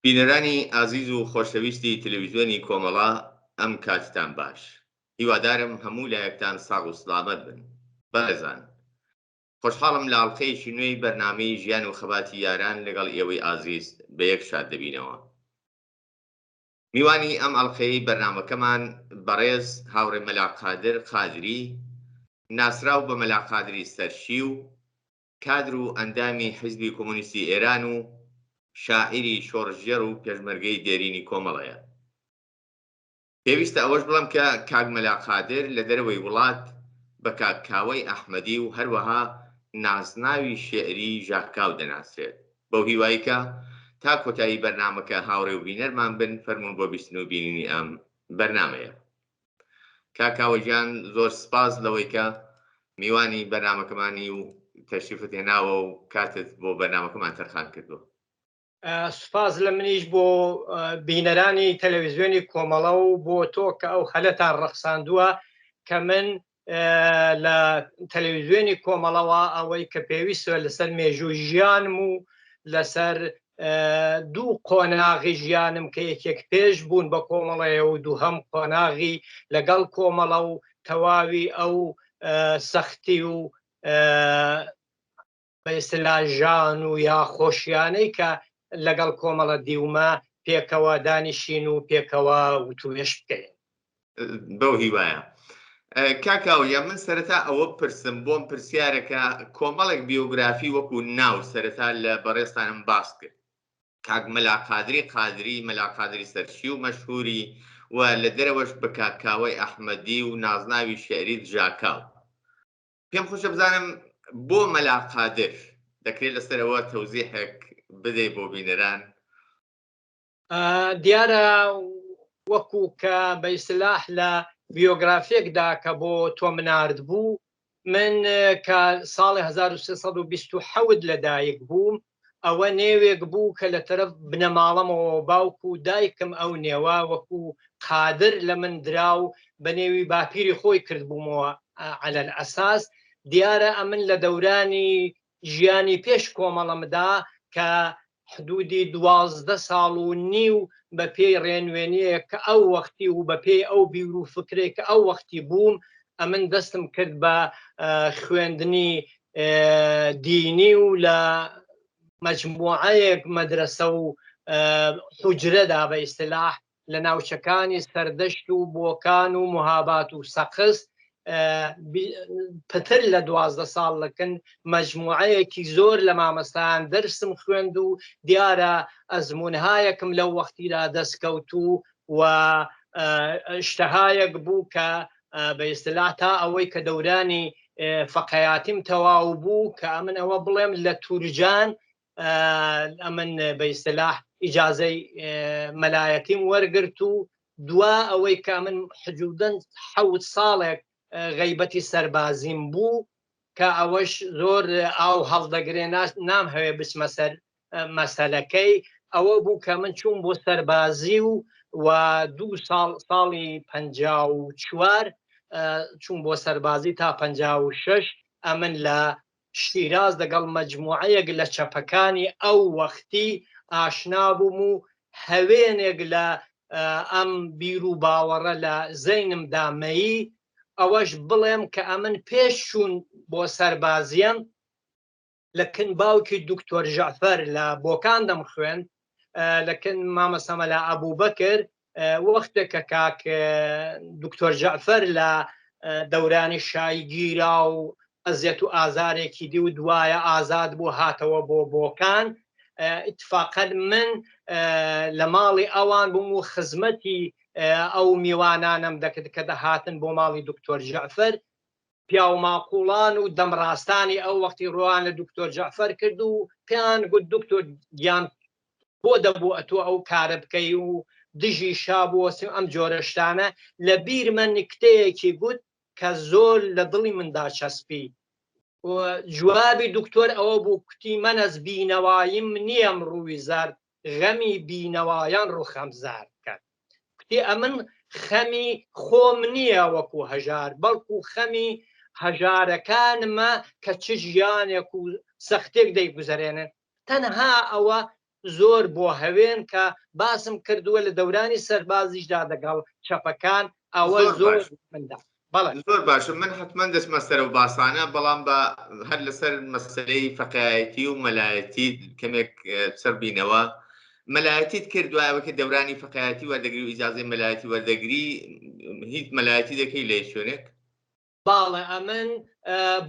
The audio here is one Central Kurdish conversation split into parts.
بینەرانی ئازیز و خۆشەویستی تەلەویزیۆنی کۆمەڵە ئەم کاتتان باش. هیوادارم هەموو لایەکتان ساغ و سڵامەت بن. بەڕێزان خۆشحاڵم لە ئەڵقەیەکی نوێی بەرنامەی ژیان و خەباتی یاران لەگەڵ ئێوەی ئازیز بە یەک شاد دەبینەوە. میوانی ئەم ئەڵقەیەی بەرنامەکەمان بەڕێز هاوڕێ مەلا قادر قادری ناسراو بە مەلا قادری سەرشیو، کادر و ئەندامی حیزبی کۆمۆنیستی ئێران و شاعیری شۆڕشگێڕ و پێشمەرگەی دێرینی کۆمەڵەیە. پێویستە ئەوەش بڵێم کە کاک مەلا قادر لە دەرەوەی وڵات بە کاک کاوەی ئەحمەدی و هەروەها نازناوی شێعریی ژاکاو دەناسرێت. بەو هیوای کە تا کۆتایی بەرنامەکە هاوڕێ و بینەرمان بن، فەرموون بۆ بیستن و بینینی ئەم بەرنامەیە. کاک کاوە گیان زۆر سپاس لەوەی کە میوانی بەرنامەکەمانی و تەشریفت هێناوە و کاتت بۆ بەرنامەکەمان تەرخان کردووە. سوپاس لە منیش بۆ بینەرانی تەلەویزیۆنی کۆمەڵە و بۆ تۆ کە ئەو هەلەتان ڕەخساندووە کە من لە تەلەویزیۆنی کۆمەڵەوە ئەوەی کە پێویستە لەسەر مێژوو ژیانم و لەسەر دوو قۆناغی ژیانم کە یەکێک پێش بوون بە کۆمەڵەیە و دووهەم قۆناغی لەگەڵ کۆمەڵە و تەواوی ئەو سەختی و بە ئیستلا ژان و یا خۆشیانەی کە لەگەڵ کۆمەڵە دیومە پێکەوە دانیشین و پێکەوە وتوێژ بکەین. بەو هیوایە. کاک کاوە من سەرەتا ئەوە بپرسم بۆم پرسیارەکە کۆمەڵێک بیۆگرافی وەکو ناو سەرەتا لە بەڕێزتانم باس کرد کاک مەلا قادری قادری مەلا قادری سەرشی و مەشهوری و لە دەرەوەش بە کاک کاوەی ئەحمەدی و نازناوی شیعری ژاکاو پێم خۆشە بزانم بۆ مەلا قادر دەکرێت لەسەر ئەوە تەوزیحێک بدەی بۆ بینەران؟ دیارە وەکو کە بە ئیستلاح لە بیۆگرافیەکدا کە بۆ تۆم نارد بوو من کە ساڵی 1327 لەدایک بووم ئەوە نێوێک بوو کە لە تەرەف بنەماڵەمەوە باوک و دایکم ئەو نێوە وەکو قادر لە من درا و بە نێوی باپیری خۆی کردبوومەوە علی الاساس دیارە ئەمن لە دەورانی ژیانی پێش کۆمەڵەمدا کە حدودی 12 ساڵ و نیو بە پێی ڕێنوێنیەک کە ئەو وەختی و بە پێی ئەو بیر و فکرێک کە ئەو وەختی بووم ئەمن دەستم کرد بە خوێندنی دینی و لە مەجموعەیەک مەدرەسە و حوجرەدا بە ئیستلاح لە ناوچەکانی سەردەشت و بۆکان و مهابات و سەقز پتر لە 12 ساڵ لەکن مەجموعەیەکی زۆر لە مامەستایان دەرسم خوێند و دیارە ئەزمونهایەکم لەو وەختیدا دەستکەوت و و شتەهایەک بوو کە بە ئیستلاح تا ئەوەی کە دەورانی فەقەیاتیم تەواو بوو کە ئەمن ئەوە بڵێم لە تورجان ئەمن بە ئیستلاح ئیجازەی مەلایەتیم وەرگرت و دوا ئەوەی کە من حجودن حەوت ساڵێک غیبەتی سەربازیم بوو کە ئەوەش زۆر ئاو هەڵدەگرێ نامهەوێ بچمە سەر مەسەلەکەی ئەوە بوو کە من چووم بۆ سەربازی و و دوو ساڵ ساڵی 54 چوون بۆ سەربازی تا 56 ئەمن لە شیراز دەگەڵ مەجموعەیەک لە چەپەکانی ئەو وەختی ئاشنا بووم و هەوێنێک لە ئەم بیر و باوەڕە لە زەینمدا مەیی ئەوەش بڵێم کە ئەمن پێش چوون بۆ سەربازیەم لە کن باوکی دکتۆر جەعفەر لە بۆکان دەمخوێند لە کن مامەستا مەلا ئەبوبەکر وەختێک کە کاک دکتۆر جەعفەر لە دەورانی شای گیرا و ئەزیەت و ئازارێکی دی و دوایە ئازاد بوو هاتەوە بۆ بۆکان اتفاقا من لە ماڵی ئەوان بووم و خزمەتی ئەو میوانانەم دەکرد کە دەهاتن بۆ ماڵی دکتۆر جەعفەر پیاوماقوڵان و دەمڕاستانی ئەو وەختی ڕوان لە دکتۆر جەعفەر کرد و پێیان گوت دکتۆر گیان بۆ دەبوو ئەتۆ ئەو کارە بکەی و دژی شا بوەستی و ئەم جۆرە شتانە لە بیرمە نکتەیەکی گوت کە زۆر لە دڵی مندا چەسپی و جوابی دکتۆر ئەوە بوو کوتی مەنەز بینەواییم نییەم ڕووی زەرد غەمی بینەوایان ڕوو خەمزار کرد کوتی ئەمن خەمی خۆم نییە وەکو هەژار بەڵکو خەمی هەژارەکانمە کە چ ژیانێک و سەختێک دەیگوزەرێنن تەنها ئەوە. زۆر بۆ هەوێن کە باسم کردووە لە دەورانی سەربازیشدا دەگەڵ چەپەکان ئەوە زۆر مندا. بەڵێ. زۆر باشە من حەتمەن دەچمە سەر ئەو باسانە بەڵام بە هەر لەسەر مەسەلەی فەقێیەتی و مەلایەتی کەمێک چڕ بینەوە مەلایەتیت کرد دوای ئەوەی کە دەورانی فەقێیەتی وەردەگری و ئیجازەی مەلایەتی وەردەگری هیچ مەلایەتی دەکەی لە هیچ شوێنێک؟ باڵێ ئەمن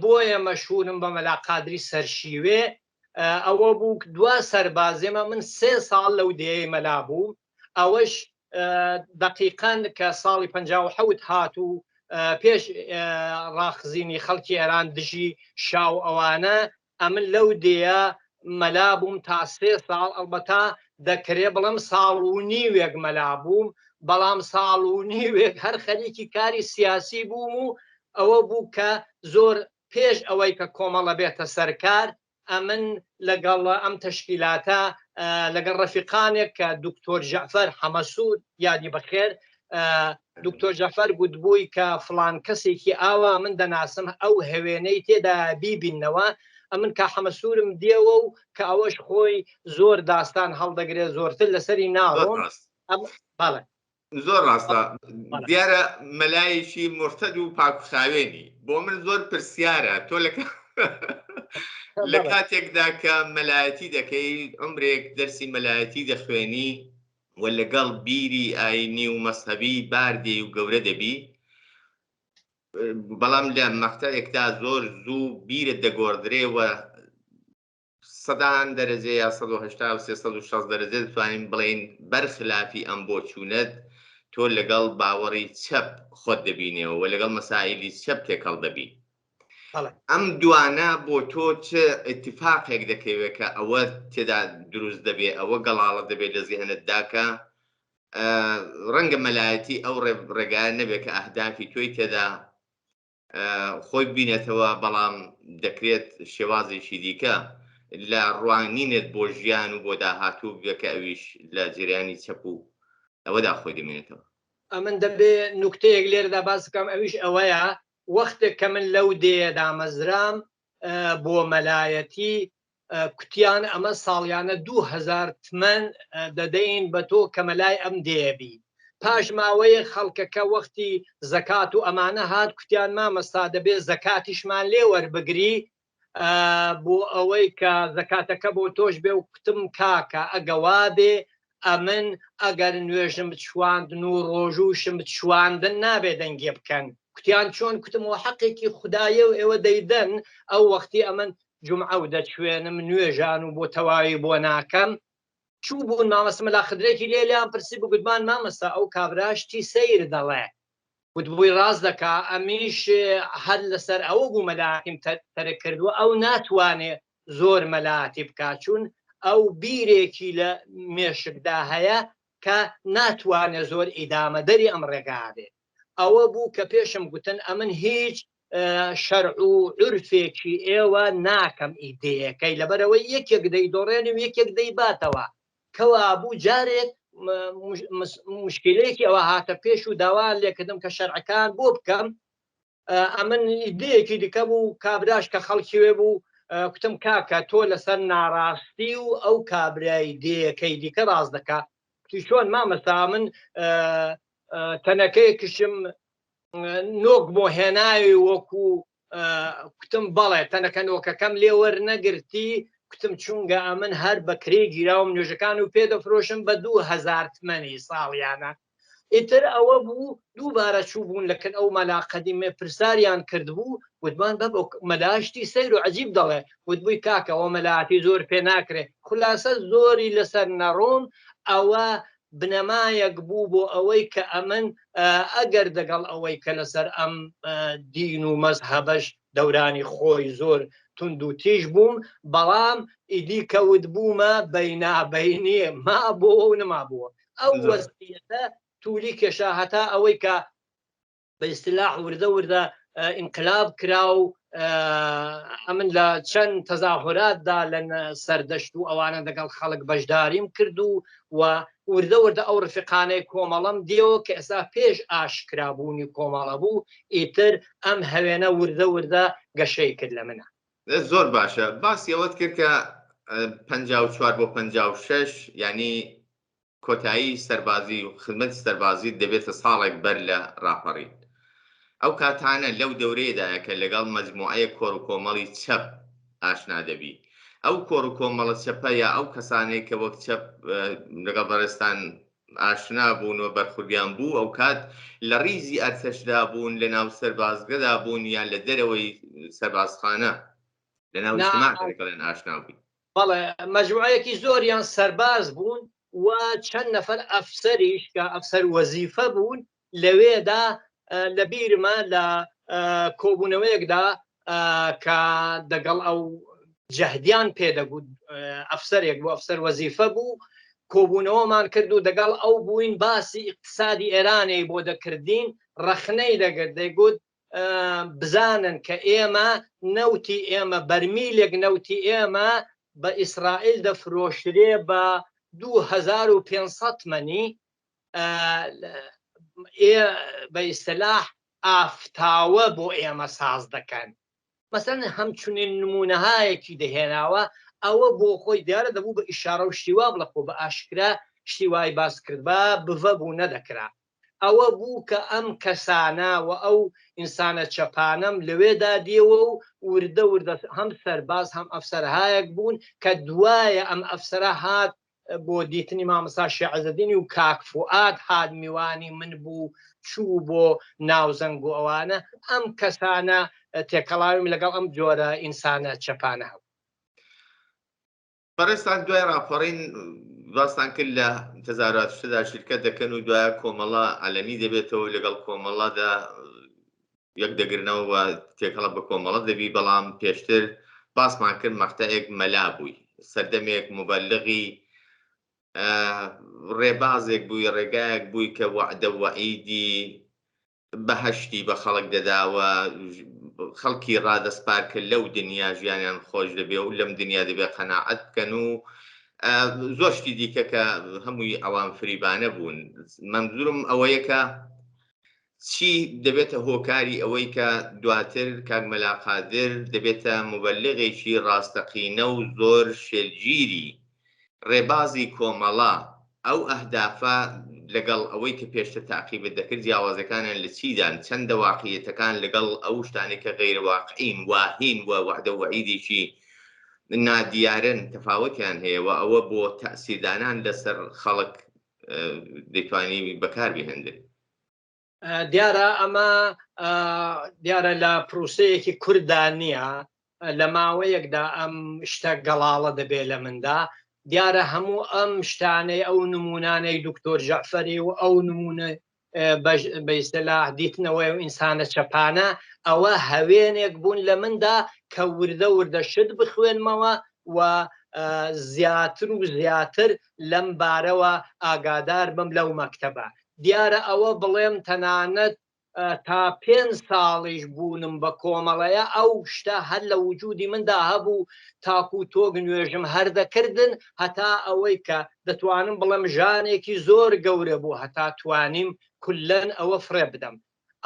بۆیە مەشهورم بە مەلا قادری سەرشیوێ ئەوە بوو دوا سەربازێمە من سێ ساڵ لەو دێیەی مەلا بووم ئەوەش دەقیقەن کە ساڵی 57 هات و پێش ڕاخزینی خەڵکی ئێران دژی شا و ئەوانە ئەمن لەو دێیە مەلا بووم تا سێ ساڵ ئەڵبەتا دەکرێ بڵێم ساڵ و نیوێک مەلا بووم بەڵام ساڵ و نیوێک هەر خەریکی کاری سیاسی بووم و ئەوە بوو کە زۆر پێش ئەوەی کە کۆمەڵە بێتە سەرکار ئەمن لەگەڵ ئەم تەشکیلاتە لەگەڵ ڕەفیقانێک کە دکتۆر جەعفەر حەمەسوور یادی بەخێر دکتۆر جەعفەر گوتبووی کە فڵان کەسێکی ئاوا من دەناسم ئەو هەوێنەی تێدا بیبینەوە ئەمن کا حەمەسوورم دێوە و کە ئەوەش خۆی زۆر داستان هەڵدەگرێت زۆرتر لەسەری ناڕۆم بەڵێ زۆر ڕاستە دیارە مەلایەکی مرتد و پاکوخاوێنی بۆ من زۆر پرسیارە تۆ لە لە کاتێکدا کە مەلایەتی دەکەی عمرێک دەرسی مەلایەتی دەخوێنی و لەگەڵ بیری ئاینی و مەسهبی باردێ و گەورە دەبی بەڵام لە مەقتەعێکدا زۆر زوو بیرت دەگۆڕدرێ و سەدان دەرەجە یا 180 و 360 دەرەجە دەتوانین بڵێین بەرخلافی ئەم بۆچوونەت تۆ لەگەڵ باوەڕی چەپ خۆت دەبینەوە و لەگەڵ مەسائیلی چەپ تێکەڵ دەبی. ئەم دوانە بۆ تۆ چ ئیتفاقێک دەکەوێت کە ئەوە تێدا دروست دەبێ ئەوە گەڵاڵە دەبێت لە زیهنتدا کە ڕەنگە مەلایەتی ئەو ڕێگایە نەبێت کە ئەهدافی تۆی تێدا خۆی ببینێتەوە، بەڵام دەکرێت شێوازێکی دیکە لە ڕوانینت بۆ ژیان و بۆ داهاتوو بێ کە ئەویش لە جریانی چەپ و ئەوەدا خۆی دەمێنێتەوە. ئەمن دەبێ نوکتەیەک لێرەدا باس بکەم ئەویش ئەوەیە وەختێک کە من لەو دێیە دامەزرام بۆ مەلایەتی کوتیان ئەمە ساڵیانە 2000 تمەن دەدەین بە تۆ کە مەلای ئەم دێیە بی. پاش ماوەیەک خەڵکەکە وەختی زەکات و ئەمانە هات کوتیان مامەستا دەبێ زەکاتیشمان لێ وەربگری بۆ ئەوەی کە زەکاتەکە بۆ تۆش بێ و کوتم کاکە ئەگە وابێ ئەمن ئەگەر نوێژم چواندن و ڕۆژووشم چواندن نابێ دەنگێ بکەن کوتیان چۆن کوتم وە حەقێکی خودایە و ئێوە دەیدەن ئەو وەختی ئەمن جومعە و دەچوێنم نوێژان و بۆ تەواوی بۆ ناکەم چوو بوون مامەستا مەلا خدرێکی لێ لێیان پرسی بوو گوتمان مامەستا ئەو کابرا شتی سەیر دەڵێ گوتبووی ڕاست دەکا ئەمیش هەر لەسەر ئەوە بوو مەلاتیم تەرک کردووە ئەو ناتوانێ زۆر مەلاتی بکا چون ئەو بیرێکی لە مێشکدا هەیە کە ناتوانێ زۆر ئیدامەدەری ئەم ڕێگا بێ ئەوە بوو کە پێشم گوتن ئەمن هیچ شەرع و عورفێکی ئێوە ناکەم ئیدەیەکەی لەبەرەوەی یەکێک دەیدۆڕێنی و یەکێک دەیباتەوە کەوابوو جارێک مشکلەیەکی ئەوە هاتە پێش و داوا لێکردم کە شەرعەکان بۆ بکەم ئەمن ئیدەیەکی دیکە بوو کابراش کە خەڵکی وێ بوو کوتم کاکە تۆ لەسەر ناڕاستی و ئەو کابرای دێیەکەی دیکە ڕاست دەکا کوتی چۆن مامەستا من تەنەکەیەکیشم نۆک بۆ هێناوی وەکو کوتم بەڵێ تەنەکە نۆکەکەم لێ وەرنەگرتی کوتم چونگە ئەمن هەر بە کرێ گیراوم نوێژەکان و پێ دەفرۆشم بە 2000 تمەنی ساڵیانە ئیتر ئەوە بوو دووبارە چوو بوون لە کن ئەو مەلا قەدیمێ پرساریان کردبوو وتمان بە مەلاشتی سەیر و عجیب دەڵێ وتبووی کاکە ئەوە مەلاتی زۆر پێ ناکرێ خولاسە زۆری لەسەر نەڕۆم ئەوە بنەمایەک بوو بۆ ئەوەی کە ئەمن ئەگەر دەگەڵ ئەوەی کە لەسەر ئەم دین و مەزهەبەش دەورانی خۆی زۆر توند و تیژ بووم بەڵام ئیدی کەوت بوومە بەینابینی ما بۆ و نما بووە ئەو وەزعیەتە تولی کێشا هەتا ئەوەی کە بە ئیستلاح وردە وردە ئینقلاب کرا و ئەمن لە چەند تەزاهوراتدا لە سەردەشت و ئەوانە دەگەڵ خەڵک بەشداریم کرد و و وردە وردە ئەو ڕفیقانەی کۆمەڵەم دێەوە کە ئێستا پێش ئاشکرابوونی کۆمەڵە بوو ئیتر ئەم هەوێنە وردە وردە گەشەی کرد لە منە. زۆر باشە باسی ئەوەت کرد کە. 54 بۆ 56 یعنی کۆتایی سەربازی و خدمەتی سەربازیت دەبێتە ساڵێک بەر لە ڕاپەڕین. ئەو کاتانە لەو دەورەیەدایە کە لەگەڵ مەجموعەیەک کۆڕ و کۆمەڵی چەپ ئاشنا دەبی. ئەو کۆڕ و کۆمەڵە چەپە یا ئەو کەسانەی کە وەک چەپ لەگەڵ بەڕێزتان ئاشنا بوون و بەرخوردیان بوو ئەوکات لە ڕیزی ئەرتەشدا بوون، لە ناو سەربازگەدا بوون یان لە دەرەوەی سەربازخانە لە ناو ئیجتماعدا لەگەڵیان ئاشنا بووی؟ بەڵێ مەجموعەیەکی زۆریان سەرباز بوون و چەند نەفەر ئەفسەریش کە ئەفسەر وەزیفە بوون لەوێدا لە بیرمە لە کۆبوونەوەیەکدا کە دەگەڵ ئەو جەهدیان پێدەگوت ئەفسەرێک بۆ ئەفسەر وەزیفە بوو کۆبوونەوەمان کرد و دەگەڵ ئەو بووین باسی ئیقتسادی ئێرانی بۆ دەکردین ڕەخنەی دەگرت دەیگوت بزانن کە ئێمە نەوتی ئێمە بەرمیلێک نەوتی ئێمە بە ئیسرائیل دەفرۆشرێ بە 2500 مەنی بە ئیسلاح ئافتاوە بۆ ئێمە ساز دەکەن مەسەن هەمچونین نمونەهایەکی دەهێناوە ئەوە بۆ خۆی دیارە دەبوو بە ئیشارە و شتیوا بڵە خۆ بە ئاشکرا شتیوای باس کردبا بڤە بوو نەدەکرا ئەوە بوو کە ئەم کەسانە و ئەو ئینسانە چەپانەم لەوێدا دیەوە و وردە وردە هەم سەرباز هەم ئەفسەرهایەک بوون کە دوایە ئەم ئەفسەرە هات بۆ دیتنی مامۆستا شێخ عزەدینی و کاک فوئاد هات میوانی من بوو چوو بۆ ناوزەنگ و ئەوانە ئەم کەسانە تێکەڵاویم لەگەڵ ئەم جۆرە ئینسانە چەپانە هەبوو. بەڕێزتان دوای ڕاپەڕین باستان کرد لە تەزارات شتدا شرکەت دەکەن و دوایە کۆمەڵە عەلەنی دەبێتەوە لەگەڵ کۆمەڵەدا یەک دەگرنەوە و تێکەڵە بە کۆمەڵە دەبی بەڵام پێشتر باسمان کرد مەقتەعێک مەلا بووی سەردەمێک مبلغی ڕێبازێک بووی ڕێگایەک بووی کە وەعدە وەعیدی بەهەشتی بە خەڵک دەدا و خەڵکی ڕادەسپارد کە لەو دنیا ژیانیان خۆش دەبێ و لەم دنیا دەبێ قەناعەت بکەن و زۆر شتی دیکە کە هەمووی عەوام فریبانە بوون. مەنزورم ئەوەیە کە چی دەبێتە هۆکاری ئەوەی کە دواتر کاک مەلا قادر دەبێتە موبەلغێکی ڕاستەقینە و زۆر شێلگیری ڕێبازی کۆمەڵە، ئەو ئەهدافە لەگەڵ ئەوەی کە پێشتر تەعقیبت دەکرد جیاوازەکانیان لە چیدان؟ چەندە واقعیەتەکان لەگەڵ ئەو شتانەی کە غەیرە واقعین، واهین و وەعدە و وەعیدێکی نادیارن تەفاوتیان هەیە و ئەوە بۆ تەئسیردانان لەسەر خەڵک دەیتوانی بەکار بهێنرێت؟ دیارە ئەمە دیارە لە پروسەیەکی کورددا نییە لە ماوەیەکدا ئەم شتە گەڵاڵە دەبێت لە مندا دیارە هەموو ئەم شتانەی ئەو نمونانەی دکتۆر جەعفەری و ئەو نمونە بەیستەلا دیتنەوەی و ئینسانە چەپانە ئەوە هەوێنێک بوون لە مندا کە وردە وردە شت بخوێنمەوە و زیاتر و زیاتر لەم بارەوە ئاگادار بم لەو مەکتەبە دیارە ئەوە بڵێم تەنانەت تا پێنج ساڵیش بوونم بە کۆمەڵەیە ئەو شتە هەر لە وجودی مندا هەبوو تاکو تۆک نوێژم هەر دەکردن هەتا ئەوەی کە دەتوانم بڵێم ژانێکی زۆر گەورە بوو هەتا توانیم کولەن ئەوە فڕێ بدەم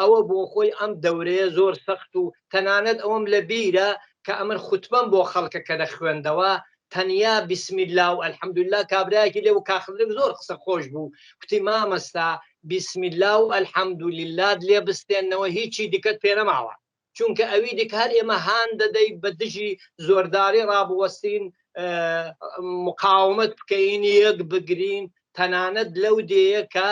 ئەوە بۆ خۆی ئەم دەورەیە زۆر سەخت و تەنانەت ئەوەم لە بیرە کە ئەمن خوتبەم بۆ خەڵکەکە دەخوێندەوە تەنیا بسم اللە و الحمدللە کابرایەکی لێ بوو کاخدرک زۆر قسە خۆش بوو کوتی مامەستا بسم اللە و الحمدللەت لێ بستێنەوە هیچی دیکەت پێ نەماوە چونکە ئەوی دیکە هەر ئێمە هان دەدەی بە دژی زۆرداری ڕابوەستین مقاومەت بکەین یەک بگرین تەنانەت لەو دێیە کە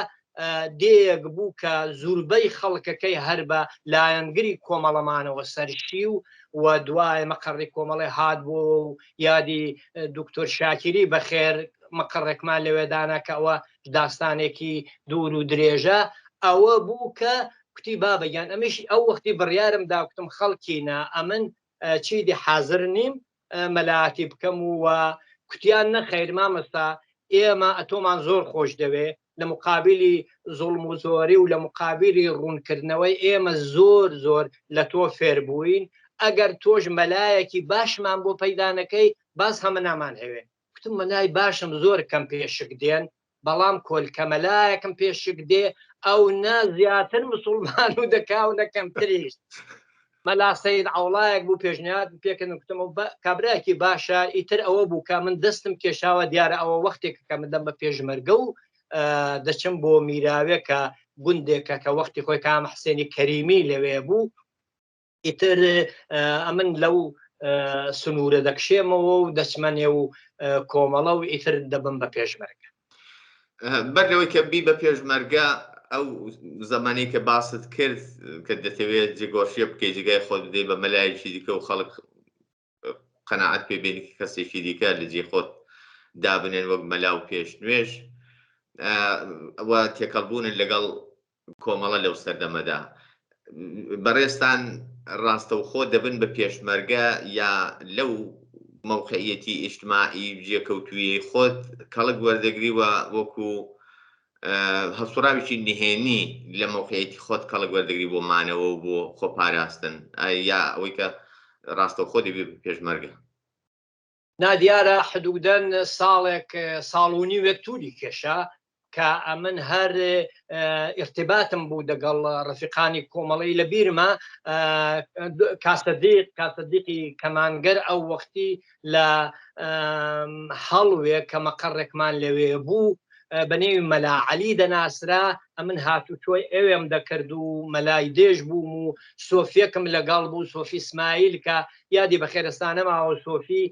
دێیەک بوو کە زوربەی خەڵکەکەی هەر بە لایەنگری کۆمەڵەمانەوە سەرشیو و دوای مەقەڕی کۆمەڵی هات بۆ و یادی دکتۆر شاکیری بەخێر مەقەڕێکمان لەوێ دانا کە ئەوە داستانێکی دوور و درێژە ئەوە بوو کە کوتی بابە گیان ئەمیش ئەو وەختی بڕیارم دا کوتم خەڵکینە ئەمن چیدی حازر نیم مەلاتی بکەم و کوتیان نەخەیر مامەستا ئێمە ئەتۆمان زۆر خۆش دەوێ لە مقابلی زوڵم و زۆری و لە مقابلی ڕوونکردنەوەی ئێمە زۆر زۆر لە تۆ فێر بووین ئەگەر تۆش مەلایەکی باشمان بۆ پەیدا نەکەی باز هەمە نامان هەوێ کوتم مەلای باشم زۆر کەم پێشک دێن بەڵام کۆلکە مەلایەکم پێشک دێ ئەو نە زیاتر مسوڵمان و دەکا و نە کەمتریش. مەلا سەید عەوڵایەک بوو پێشنیارم پێکردن کوتم ئەو کابرایەکی باشە ئیتر ئەوە بوو کە من دەستم کێشاوە دیارە ئەوە وەختێک کە من دەم بە پێشمەرگە و دەچم بۆ میراوێ کە گوندێکە کە وەختی خۆی کام حسێنی کەریمی لەوێ بوو ئیتر ئەمن لەو سنوورە دەکشێمەوە و دەچمە نێو کۆمەڵە و ئیتر دەبم بە پێشمەرگە. بەر لەوەی کە بی بە پێشمەرگە ئەو زەمانی کە باست کرد کە دەتەوێت جێگۆشیە بکەی جێگای خۆت بدەی بە مەلایەکی دیکە و خەڵک قەناعەت پێ بێنی کە کەسێکی دیکە لە جێی خۆت دابنێن وەک مەلا و پێش نوێژ و تێکەڵبوونن لەگەڵ کۆمەڵە لەو سەردەمەدا بەڕێزتان ڕاستەوخۆ دەبن بە پێشمەرگە یا لەو مەوقعیەتی ئیجتماعی جێکەوتوویەی خۆت کەڵک وەردەگری و وەکو هەڵسوڕاوێکی نهێنی لە مەوقعیەتی خۆت کەڵک وەردەگری بۆ مانەوە و بۆ خۆپاراستن یا ئەوەی کە ڕاستەوخۆ دەبی بە پێشمەرگە؟ نا دیارە حدودەن ساڵێک ساڵ و نیوێک تولی کێشا کە ئەمن هەر ئیرتباتم بوو دەگەڵ ڕەفیقانی کۆمەڵەی لە بیرمە کاسەدیق کاسەدیقی کەمانگەر ئەو وەختی لە هەڵوێ کە مەقەڕێکمان لەوێ بوو بە نێوی مەلا عەلی دەناسرا ئەمن هاتوچۆی ئەوێم دەکرد و مەلای دێژ بووم و سۆفیەکم لەگەڵ بوو سۆفی سمایل کە یادی بەخێر ئێستا نەماوە سۆفی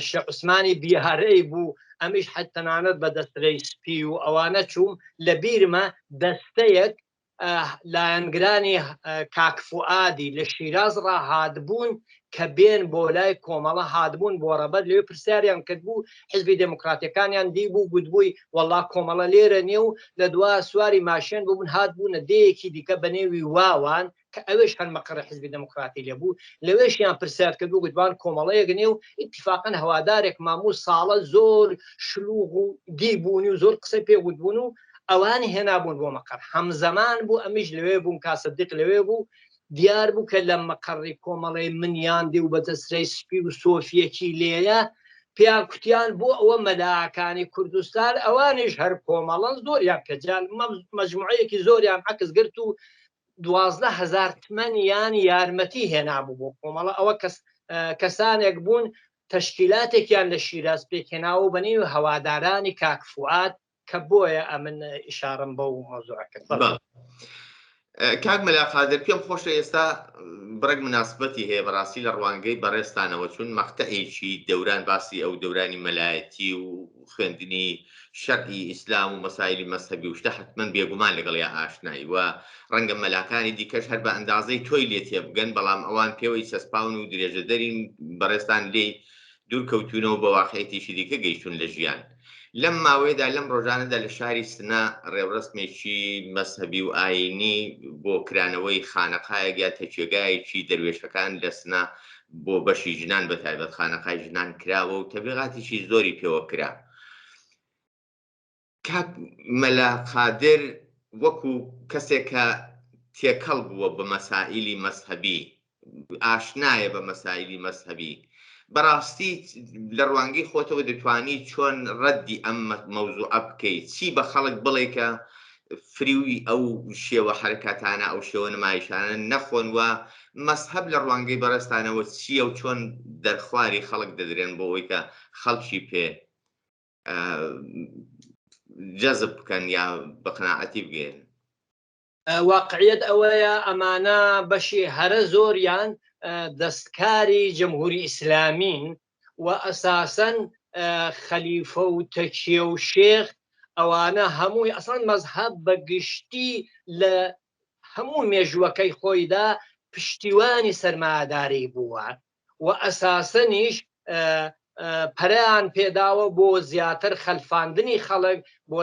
شێخ عوسمانی بیارەی بوو ئەمیش حەت تەنانەت بە دەسترەی سپی و ئەوانە چووم لە بیرمە دەستەیەک لایەنگرانی کاک فوئادی لە شیراز ڕا هاتبوون کە بێن بۆ لای کۆمەڵە هاتبوون بۆ ڕەبەت لەوێ پرسیاریان کردبوو حزبی دێموکراتەکانیان دیبوو گوتبووی وەڵا کۆمەڵە لێرە نییە و لە دوا سواری ماشێن ببوون هاتبوونە دێیەکی دیکە بە نێوی واوان کە ئەوێش هەر مەقەڕی حزبی دێموکراتی لێ بوو، لەوێشیان پرسیار کرد و گوتبان کۆمەڵەیەک نییە و ئیتیفاقەن هەوادارێک ماموو ساڵە زۆر شلوغ و دی بوونی و زۆر قسەی پێ گوتبوون و ئەوانی هێنابوون بۆ مەقەڕ. هەمزەمان بوو ئەمیش لەوێ بووم کا سدیق لەوێ بوو، دیار بوو کە لە مەقەڕی کۆمەڵەی منیان دی و بە دەسرەی سپی و سۆفییەکی لێیە، پێیان کوتیان بۆ ئەوە مەلاکانی کوردستان ئەوانیش هەر کۆمەڵەن زۆریان پێجان مەجموعەیەکی زۆریان عەکس گرت و 12 هەزار تمەنیان یارمەتی هێنابوو بۆ کۆمەڵە. ئەوە کەس کەسانێک بوون تەشکیلاتێکیان لە شیراز پێکهێناوە و بە نێوی هەوادارانی کاک فوئاد کە بۆیە ئەمن ئیشارەم بەو مەوزوعە کرد. بەڵێ. کاک مەلا قادر پێم خۆشە ئێستا بڕێک مناسبەتی هەیە بەڕاستی لە ڕوانگەی بەڕێزتانەوە چون مەقتەعێکی دەوران باسی ئەو دەورانی مەلایەتی و خوێندنی شەرعی ئیسلام و مەسایلی مەزهەبی و شتە حەتمەن بێگومان لەگەڵیا ئاشنای و ڕەنگە مەلاکانی دیکەش هەر بە ئەندازەی تۆی لێ تێبگەن بەڵام ئەوان پێوەی چەسپاون و درێژەدەرین بەڕێزتان لێی دوور کەوتوونەوە بە واقعیەتێکی دیکە گەیشتوون لە ژیان لەم ماوەیەدا لەم ڕۆژانەدا لە شاری سنە ڕێوڕەسمێکی مەزهەبی و ئایینی بۆ کرانەوەی خانەقایەک یا تەکیەگایەکی دەروێشەکان لە سنە بۆ بەشی ژنان بە تایبەت خانەقای ژنان کراوە و تەبلیغاتێکی زۆری پێوە کرا. کاک مەلا قادر وەکو کەسێک کە تێکەڵ بووە بە مەسائیلی مەزهەبی، ئاشنایە بە مەسائیلی مەزهەبی، بەڕاستی لە ڕوانگەی خۆتەوە دەتوانی چۆن ڕەدی ئەم مەوزوعە بکەی؟ چی بە خەڵک بڵێ کە فریوی ئەو شێوە حەرەکاتانە، ئەو شێوە نمایشانە نەخۆن و مەزهەب لە ڕوانگەی بەڕێزتانەوە چییە و چۆن دەرخواری خەڵک دەدرێن بۆ ئەوەی کە خەڵکی پێ جەزب بکەن یا بە قەناعەتی بگەیەنن؟ واقعیەت ئەوەیە ئەمانە بەشی هەرە زۆریان دەستکاری جمهوری ئیسلامین و ئەساسەن خەلیفە و تەکیە و شێخ ئەوانە هەمووی ئەسڵەن مەزهەب بە گشتی لە هەموو مێژووەکەی خۆیدا پشتیوانی سەرمایەداری بووە و ئەساسەنیش پەرەیان پێداوە بۆ زیاتر خەلفاندنی خەڵک، بۆ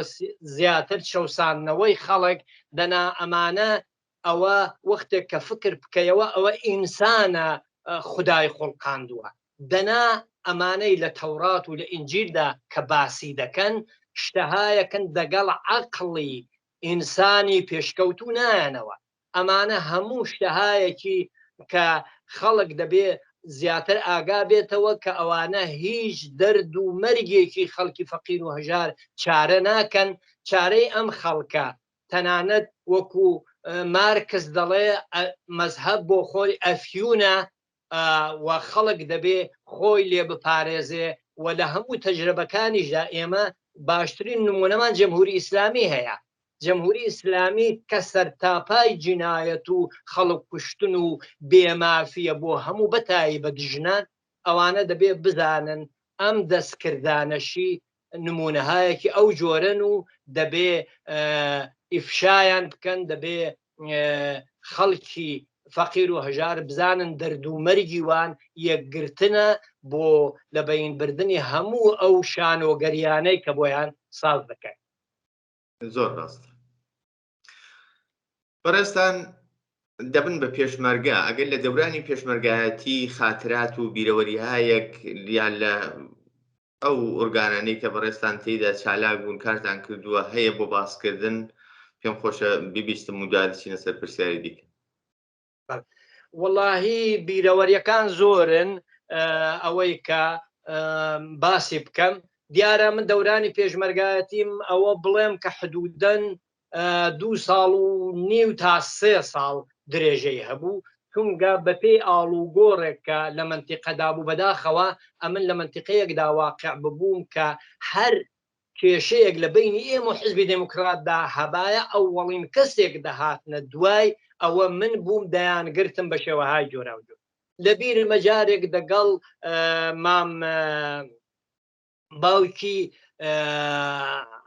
زیاتر چەوساندنەوەی خەڵک، دەنا ئەمانە ئەوە وەختێک کە فکر بکەیەوە ئەوە ئینسانە خودای خوڵقاندووە، دەنا ئەمانەی لە تەورات و لە ئینجیلدا کە باسی دەکەن شتەهایەکن دەگەڵ عەقڵی ئینسانی پێشکەوتوو نایەنەوە، ئەمانە هەموو شتەهایەکی کە خەڵک دەبێ زیاتر ئاگا بێتەوە کە ئەوانە هیچ دەرد و مەرگێکی خەڵکی فەقیر و هەژار چارە ناکەن، چارەی ئەم خەڵکە تەنانەت وەکو. مارکس دەڵێ مەزهەب بۆ خۆی ئەفیونە و خەڵک دەبێ خۆی لێ بپارێزێ و لە هەموو تەجرەبەکانیشدا ئێمە باشترین نمونەمان جمهوری ئیسلامی هەیە. جمهوری ئیسلامی کە سەرتاپای جینایەت و خەڵک کوشتن و بێمافیە بۆ هەموو بەتایبەت ژنان، ئەوانە دەبێ بزانن ئەم دەستکردانەشی نمونەهایەکی ئەو جۆرەن و دەبێ ئیفشایان بکەن، دەبێ خەڵکی فەقیر و هەژار بزانن دەرد و مەرگی وان یەکگرتنە بۆ لەبەین بردنی هەموو ئەو شانۆگەریانەی کە بۆیان ساز دەکەن. زۆر ڕاستە. بەڕێزتان دەبن بە پێشمەرگە، ئەگەر لە دەورانی پێشمەرگایەتی خاترات و بیرەوەریهایەک یان لە ئەو ئۆرگانانەی کە بەڕێزتان تێیدا چالاک بوون کارتان کردووە هەیە بۆ باسکردن، پێم خۆشە ببیستم و دوای دەچینە سەر پرسیاری دیکە. وەڵاهی بیرەوەریەکان زۆرن ئەوەی کە باسی بکەم دیارە من دەورانی پێشمەرگایەتیم ئەوە بڵێم کە حدودەن دوو ساڵ و نیو تا سێ ساڵ درێژەی هەبوو چونگە بەپێی ئاڵوگۆڕێک کە لە مەنتیقەدا بوو بەداخەوە ئەمن لە مەنتیقەیەکدا واقع ببووم کە هەر کێشەیەک لە بەینی ئێمە و حزبی دێموکراتدا هەبایە ئەوەڵین کەسێک دەهاتنە دوای ئەوە من بووم دەیانگرتم بە شێوەهای جۆراوجۆر لە بیرمە جارێک دەگەڵ مام باوکی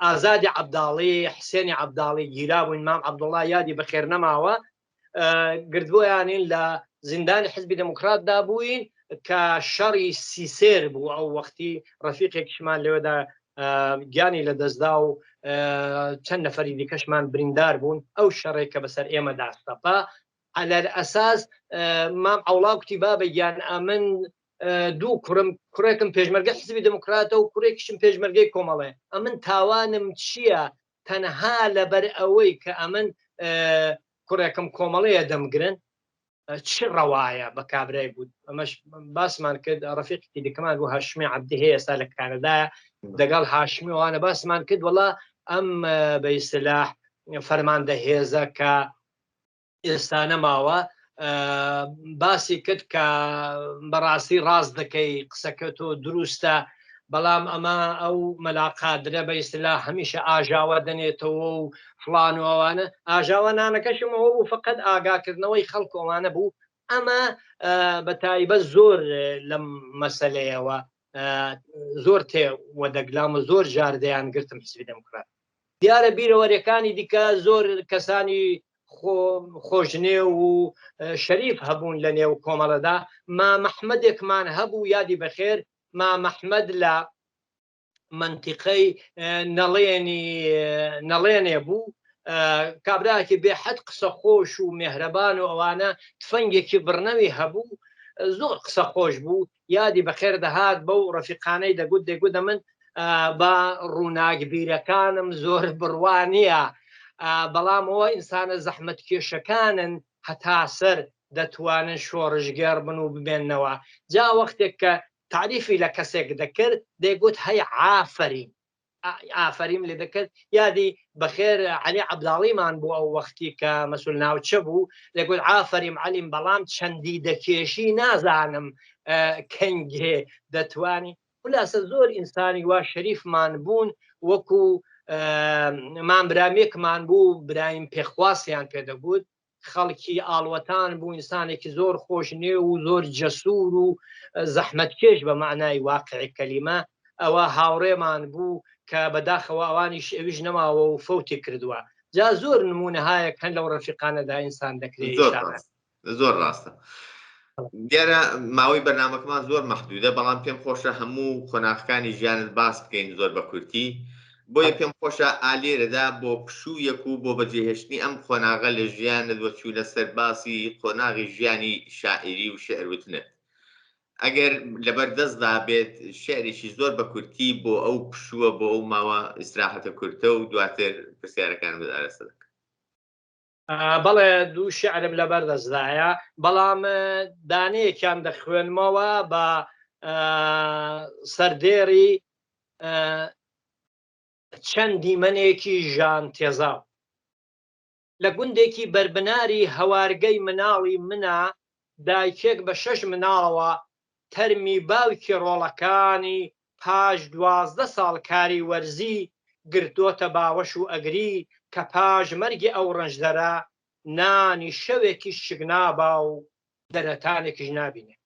ئازادی عەبداڵی حسێنی عەبداڵی گیرابووین مام عەبدوڵڵا یادی بەخێر نەماوە گردبوویانین لە زیندانی حزبی دێموکراتدا بووین کە شەڕی سیسێر بوو ئەو وەختی ڕەفیقێکیشمان لەوێدا گیانی لە دەستدا و چەند نەفەری دیکەشمان بریندار بوون ئەو شەڕێک کە بەسەر ئێمەدا سەپا عەلەل ئەساس مام عەوڵا کوتی بابە گیان ئەمن دوو کوڕم کوڕێکم پێشمەرگە حزبی دێموکراتە و کوڕێکیشم پێشمەرگەی کۆمەڵێ ئەمن تاوانم چییە تەنها لەبەر ئەوەی کە ئەمن کوڕێکم کۆمەڵەیە دەمگرن چ ڕەوایە بە کابرای بوو ئەمەش باسمان کرد ڕەفیقێکی دیکەمان بوو هاشمی عەبدی هەیە ئێستا لە کانەدایە دەگەڵ هاشمی وانە باسمان کرد وەڵا ئەم بە ئیستلاح فەرماندە هێزە کە ئێستا نەماوە باسی کرد کە بەڕاستی ڕاست دەکەی قسەکە تۆ دروستە بەڵام ئەمە ئەو مەلا قادرە بە ئیستلا هەمیشە ئاژاوە دەنێتەوە و فڵان و ئەوانە ئاژاوە نانەکەشم ئەوە بوو فقط ئاگاکردنەوەی خەڵک ئەوانە بوو ئەمە بە تایبەت زۆر لەم مەسەلەیەوە زۆر تێ وەدەگلام و زۆر جار دەیان گرتم حزبی دێموکرات دیارە بیرەوەریەکانی دیکە زۆر کەسانی خۆشنێو و شەریف هەبوون لە نێو کۆمەڵەدا مامەحمەدێکمان هەبوو یادی بەخێر مامەحمەد لە منتیقەی نەڵێنی نەڵێنێ بوو کابراکی بێحەد قسە خۆش و مێهرەبان و ئەوانە تفەنگێکی بڕنەوی هەبوو زۆر قسە خۆش بوو یادی بەخێر دەهات بەو ڕەفیقانەی دەگوت دەگوت ئەمن بە ڕووناکبیرەکانم زۆر بڕوا نییە بەڵام ئەوە ئینسانە زەحمەتکێشەکانن هەتا سەر دەتوانن شۆڕشگێڕ بن و بمێننەوە جا وەختێک کە تاریفی لە کەسێک دەکرد دەیگوت هەی عافەرین ئافەریم لێ دەکرد یادی بەخێر عەلی عەبداڵیمان بوو ئەو وەختی کە مەسول ناوچە بوو دەگوت ئافەریم عەلیم بەڵام چەندی دەکێشی نازانم کەنگێ دەتوانی خولاسە زۆر ئینسانی وا شەریفمان بوون وەکو مام برامێکمان بوو برایم پێخواسیان پێدەگوت خەڵکی ئاڵوەتان بوو ئینسانێکی زۆر خۆش نێو و زۆر جەسوور و زەحمەتکێش بە مەعنای واقعی کەلیمە ئەوە هاوڕێمان بوو کە بەداخەوە ئەوانیش ئەویش نەماوە و فەوتی کردووە جا زۆر نموونەهایەک هەن لەو ڕەفیقانەدا ئینسان دەکرێ ئیشارە زۆر ڕاستە دیارە ماوەی بەرنامەکەمان زۆر مەحدودە بەڵام پێم خۆشە هەموو قۆناغەکانی ژیانت باس بکەین زۆر بە کورتی بۆیە پێم خۆشە ئالێرەدا بۆ پشوویەک و بۆ بەجێهێشتنی ئەم قۆناغە لە ژیانت وە چوونە سەر باسی قۆناغی ژیانی شاعیری و شعر وتنت ئەگەر لەبەر دەستدا بێت شعرێکی زۆر بە کورتی بۆ ئەو پشووە بۆ ئەو ماوە ئیسراحەتە کورتە و دواتر پرسیارەکانم ئاراستە دەکەم. بەڵێ دوو شعرم لەبەر دەستدایە بەڵام دانەیەکیان دەخوێنمەوە بە سەردێڕی چەند دیمەنێکی ژان تێزاو. لە گوندێکی بەربناری هەوارگەی مناڵی منا دایکێک بە شەش مناڵەوە تەرمی باوکی ڕۆڵەکانی پاش 12 ساڵ کاری وەرزی گرتۆتە باوەش و ئەگری کە پاش مەرگی ئەو ڕەنجدەرە نانی شەوێکیش شک نابا و دەرەتانێکیش نابینێ.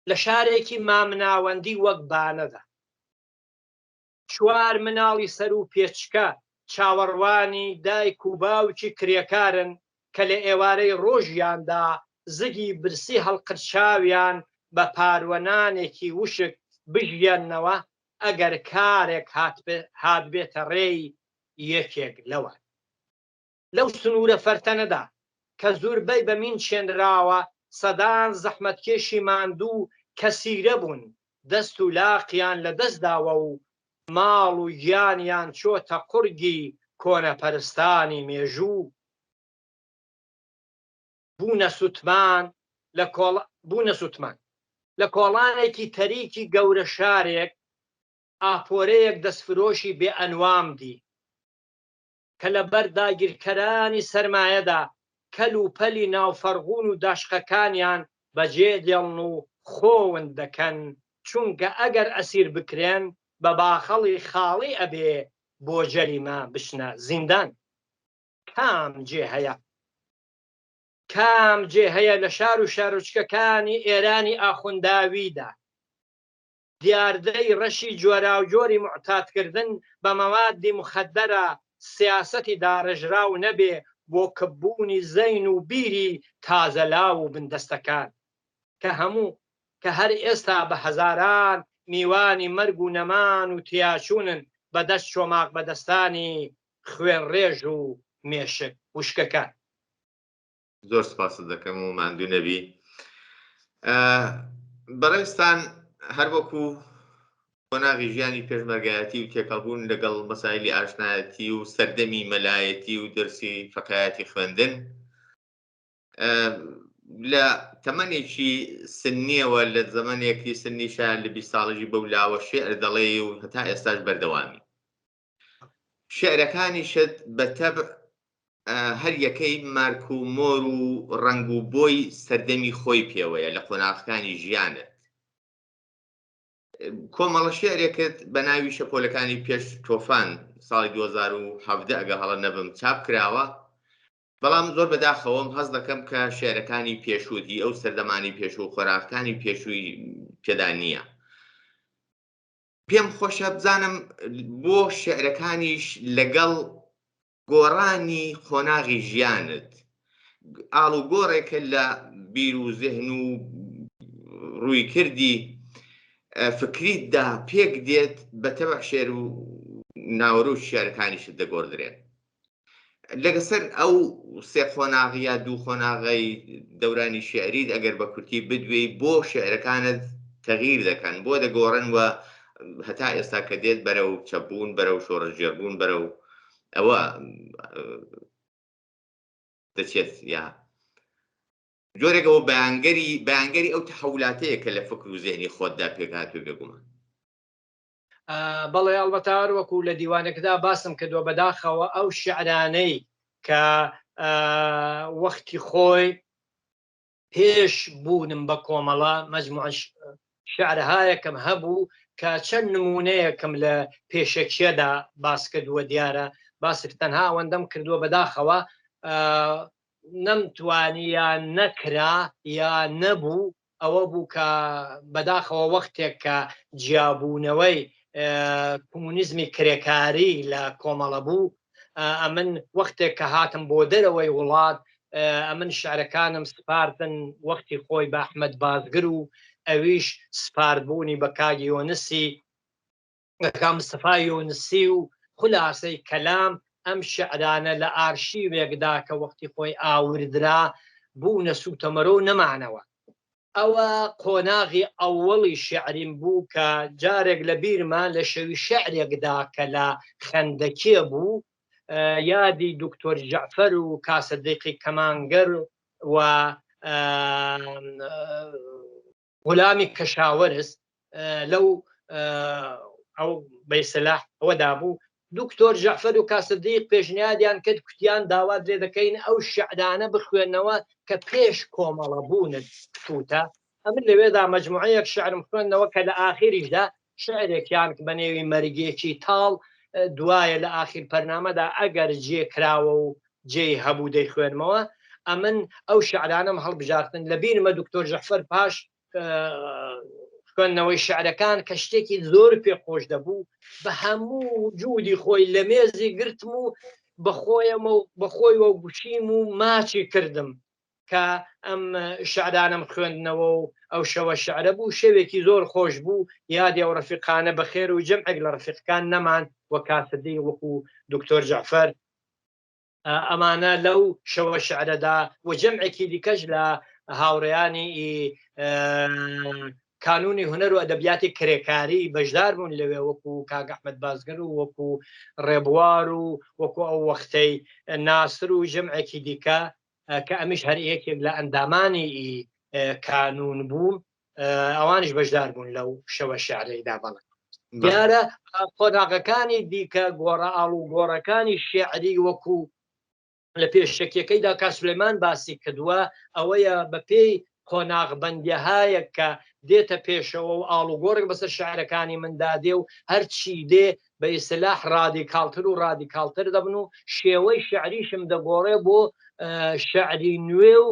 لە شارێکی مامناوەندی وەک بانەدا. چوار مناڵی سەروو پێچکە چاوەڕوانی دایک و باوکی کرێکارن کە لە ئێوارەی ڕۆژیاندا زگی برسی هەڵقرچاویان بە پاروە نانێکی وشک بژیەننەوە ئەگەر کارێک هاتبێتە ڕێی یەکێک لەوان. لەو سنوورە فەرتەنەدا کە زوربەی بە مین چێنراوە، سەدان زەحمەتکێشی ماندوو کە سیرە بوون، دەست و لاقیان لە دەست داوە و ماڵ و گیانیان چۆتە قوڕگی کۆنەپەرستانی مێژوو، بوونە سوتمان لە بوونە سوتمان لە کۆڵانێکی تەریکی گەورە شارێک، ئاپۆرەیەک دەستفرۆشی بێ ئەنوام دی. کە لە بەر داگیرکەرانی سەرمایەدا کەل و پەلی ناو فەرغون و داشقەکانیان بە جێ دێڵن و خۆ ون دەکەن، چونکە ئەگەر ئەسیر بکرێن بە باخەڵی خاڵی ئەبێ بۆ جەریمە بچنە زیندان. کام جێ هەیە؟ کام جێ هەیە لە شار و شارۆچکەکانی ئێرانی ئاخونداویدا دیاردەی ڕەشی جۆراوجۆری موعتادکردن بە مەوادی موخەدەرە سیاسەتی داڕێژراو نەبێ بۆ کپبوونی زەین و بیری تازەلاو و بندەستەکان کە هەموو کە هەر ئێستا بە هەزاران میوانی مەرگ و نەمان و تیاچوونن بە دەست چۆماقبەدەستانی خوێنڕێژ و مێشک وشکەکان. زۆر سپاست دەکەم و ماندوو نەبی. بەڕێزتان هەر وەکو قۆناغی ژیانی پێشمەرگایەتی و تێکەڵبوون لەگەڵ مەسایلی ئاشنایەتی و سەردەمی مەلایەتی و دەرسی فەقایەتی خوێندن لە تەمەنێکی سنیەوە لە زەمەنێکی سنیشە لە 20 ساڵژی بەو لاوە شعر دەڵێ و هەتا ئێستاش بەردەوامی شعرەکانیشت بە تەبع هەر یەکەی مارک و مۆر و ڕەنگ و بۆی سەردەمی خۆی پێوەیە لە قۆناغەکانی ژیانت. کۆمەڵە شعرێکت بە ناوی شەپۆلەکانی پێش تۆفان ساڵی 2017 ئەگە هەڵە نەبم چاپ کراوە، بەڵام زۆر بەداخەوەم هەست دەکەم کە شعرەکانی پێشووت هی ئەو سەردەمانی پێشوو و قۆناغەکانی پێشووی تێدا نییە. پێم خۆشە بزانم بۆ شعرەکانیش لەگەڵ گۆڕانی قۆناغی ژیانت ئاڵوگۆڕێکە لە بیر و زهن و ڕوویکردی فکریتدا پێک دێت بە تەبع شێر و ناوەرۆکی شعرەکانیشت دەگۆڕدرێن. لەگەسەر ئەو سێ قۆناغ یا دوو قۆناغەی دەورانی شیعریت ئەگەر بە کورتی بدوێی بۆ شیعرەکانت تەغییر دەکەن بۆ دەگۆڕن و هەتا ئێستا کە دێت بەرەو چەپبوون بەرەو شۆڕشگێڕبوون بەرەو ئەوە دەچێت یا جۆرێک ئەوە بەیانگەری بەیانگەری ئەو تەحولاتەیە کە لە فکر و زێنی خۆتدا پێکهاتووە بێگومان. بەڵێ ئەڵبەتە هەر وەکو لە دیوانەکەدا باسم کردووە بەداخەوە ئەو شعرانەی کە وەختی خۆی پێش بوونم بە کۆمەڵە مەجموعە شعرهایەکم هەبوو کە چەند نمونەیەکم لە پێشەکیەدا باس کردووە دیارە باسک تەنها ئەوەندەم کردووە بەداخەوە نەمتوانی یا نەکرا یا نەبوو ئەوە بوو کە بەداخەوە وەختێک کە جیابوونەوەی کۆمونیزمی کرێکاری لە کۆمەڵە بوو ئەمن وەختێک کە هاتم بۆ دەرەوەی وڵات ئەمن شعرەکانم سپاردن وەختی خۆی بە ئەحمەد بازگر و ئەویش سپاردبوونی بە کاک یۆنسی کاک مستەفا یۆنسی و خولاسەی کەلام ئەم شعرانە لە ئارشیوێکدا کە وەختی خۆی ئاوردرا بوونە سووتەمەرۆ و نەمانەوە. ئەوە قۆناغی ئەوەڵی شیعریم بوو کە جارێک لە بیرمە لە شەوی شیعرێکدا کە لە خەندەکێ بوو یادی دکتۆر جەعفەر و کاسەدیقی کەمانگەر و غولامی کەشاوەرز لەو ئەو بەیسەلاح ئەوەدا بوو. دکتۆر جەعفەر و کاک سدیق پێشنیادیان کرد کوتیان داوات لێ دەکەین ئەو شعرانە بخوێنەوە کە پێش کۆمەڵە بوونت کوتوتە. ئەمن لەوێدا مەجموعەیەک شعرم خوێندنەوە کە لە ئاخیریشدا شعرێکیان بە نێوی مەرگێکی تاڵ دوایە لە ئاخیر پەرنامەدا ئەگەر جێ کراوە و جێی هەبوو دەیخوێنمەوە. ئەمن ئەو شعرانەم هەڵبژارتن. لە بیرمە دکتۆر جەعفەر پاش خوێندنەوەی شعرەکان کە شتێکی زۆر پێ خۆش دەبوو بە هەموو وجودی خۆی لە مێزی گرتم و بەخۆیەمە و بەخۆیوە گوشیم و ماچی کردم کە ئەم شعرانەم خوێندنەوە و ئەو شەوە شعرە بوو شەوێکی زۆر خۆش بوو یادی ئەو ڕەفیقانە بەخێر و جەمعێک لە ڕەفیقەکان نەمان وە کاسدی وەکو دکتۆر جەعفەر ئەمانە لەو شەوە شعرەدا و جەمعێکی دیکەش لە هاوڕێیانی کانوونی هونەر و ئەدەبیاتی کرێکاری بەشدار بوون لەوێ وەکو کاک ئەحمەد بازگر و وەکو ڕێبوار و وەکو ئەو وەختەی ناسر و جەمعێکی دیکە کە ئەمیش هەر یەکێک لە ئەندامانی کانوون بوو ئەوانیش بەشدار بوون لەو شەوە شعرەیدا. بەڵێ دیارە قۆناغەکانی دیکە گۆڕە ئاڵ و گۆڕەکانی شعری وەکو لە پێشەکیەکەیدا کا سلێمان باسی کردووە ئەوەیە بە پێی قۆناغ بەندیهایەک کە دێتە پێشەوە و ئاڵوگۆڕێک بەسەر شعرەکانی مندا دێ و هەرچی دێ بە ئیسلاح ڕادیکاڵتر و ڕادیکاڵتر دەبن و شێوەی شعریشم دەگۆڕێ بۆ شعری نوێ و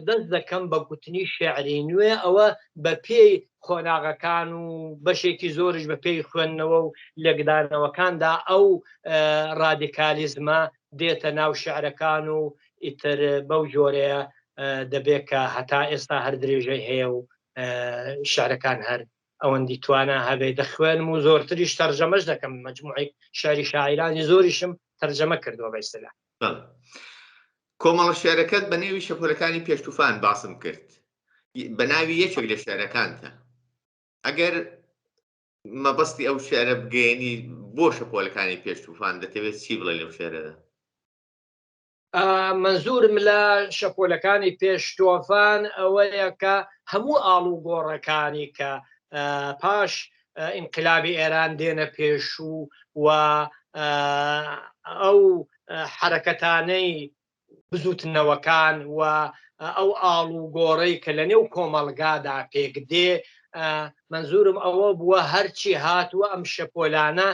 دەست دەکەم بە گوتنی شعری نوێ. ئەوە بە پێی قۆناغەکان و بەشێکی زۆریش بە پێی خوێندنەوە و لێکدانەوەکاندا ئەو ڕادیکالیزمە دێتە ناو شعرەکان و ئیتر بەو جۆرەیە دەبێت کە هەتا ئێستا هەر درێژەی هەیە و شعرەکان هەر ئەوەندی توانا هەبێ دەخوێنم و زۆرتریش تەرجەمەش دەکەم، مەجموعێک شعری شاعیرانی زۆریشم تەرجەمە کردووە بە ئیستلا. کۆمەڵە شعرەکەت بە نێوی شەپۆلەکانی پێش توفان باسم کرد، بە ناوی یەکێک لە شعرەکانتە. ئەگەر مەبەستی ئەو شعرە بگەیەنی بۆ شەپۆلەکانی پێش توفان دەتەوێت چی بڵێ لەو شعرەدا؟ مەنزورم لە شەپۆلەکانی پێش تۆفان ئەوەیە کە هەموو ئاڵوگۆڕەکانی کە پاش ئینقلابی ئێران دێنە پێشوو و ئەو حەرەکەتانەی بزوتنەوەکان و ئەو ئاڵوگۆڕەی کە لە نێو کۆمەڵگادا پێک دێ، مەنزورم ئەوە بووە هەرچی هاتووە ئەم شەپۆلانە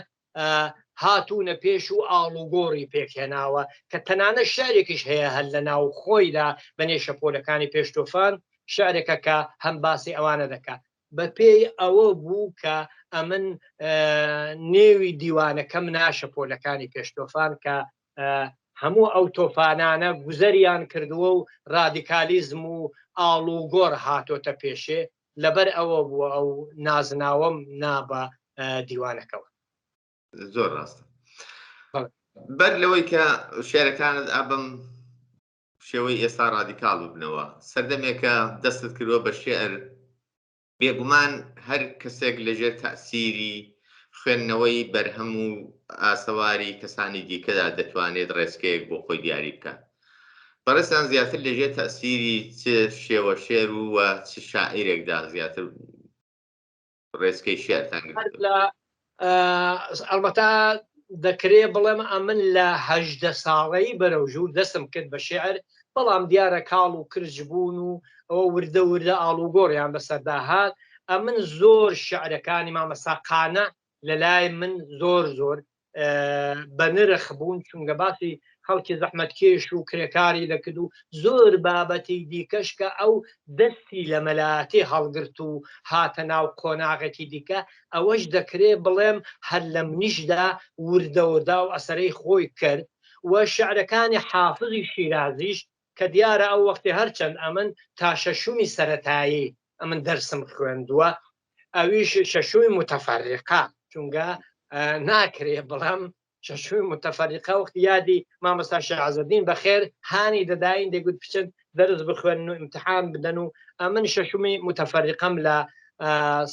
هاتوونە پێش و ئاڵوگۆڕی پێکهێناوە کە تەنانەت شعرێکیش هەیە هەر لە ناو خۆیدا بە نێو شەپۆلەکانی پێش تۆفان شعرێکە کە هەم باسی ئەوانە دەکا. بە پێی ئەوە بوو کە ئەمن نێوی دیوانەکەم نا شەپۆلەکانی پێش تۆفان کە هەموو ئەو تۆفانانە گوزەریان کردووە و ڕادیکالیزم و ئاڵوگۆڕ هاتۆتە پێشێ، لەبەر ئەوە بووە ئەو نازناوەم نا بە دیوانەکەوە. زۆر ڕاستە. بەر لەوەی کە شعرەکانت ئابم شێوەی ئێستا ڕادیکاڵ ببنەوە، سەردەمێکە دەستت کردووە بە شعر، بێگومان هەر کەسێک لەژێر تەئسیری خوێندنەوەی بەرهەم و ئاسەواری کەسانی دیکەدا دەتوانێت ڕێچکەیەک بۆ خۆی دیاری بکات. بەڕێزتان زیاتر لەژێر تەئسیری چ شێوە شێر و و چ شاعیرێکدا زیاتر ڕێچکەی شێعرتان گرتووە؟ ئەڵبەتە دەکرێ بڵێم ئەمن لە 18 ساڵەی بەرەو ژوور دەستم کرد بە شێعر، بەڵام دیارە کاڵ و کرچ بوون و ئەوە وردە وردە ئاڵوگۆڕیان بەسەردا هات. ئەمن زۆر شعرەکانی مامەستا قانع لە لای من زۆر زۆر بەنرخ بوون، چونکە باسی خەڵکی زەحمەتکێش و کرێکاری دەکرد و زۆر بابەتی دیکەش کە ئەو دەستی لە مەلایەتی هەڵگرت و هاتە ناو قۆناغێکی دیکە، ئەوەش دەکرێ بڵێم هەر لە منیشدا وردە وردە ئەو ئەسەرەی خۆی کرد و شعرەکانی حافزی شیرازیش کە دیارە ئەو وەختی هەرچەند ئەمن تا شەشومی سەرەتایی ئەمن دەرسم خوێندووە ئەویش شەشومی متفەرقە، چونکە ناکرێ بڵێم شەشومی متفەرقە وەختی یادی مامۆستا شێخ عزەدین بەخێر هانی دەداین دەگوت بچن دەرس بخوێنن و ئیمتحان بدەن و ئەمن شەشومی متفەرقەم لە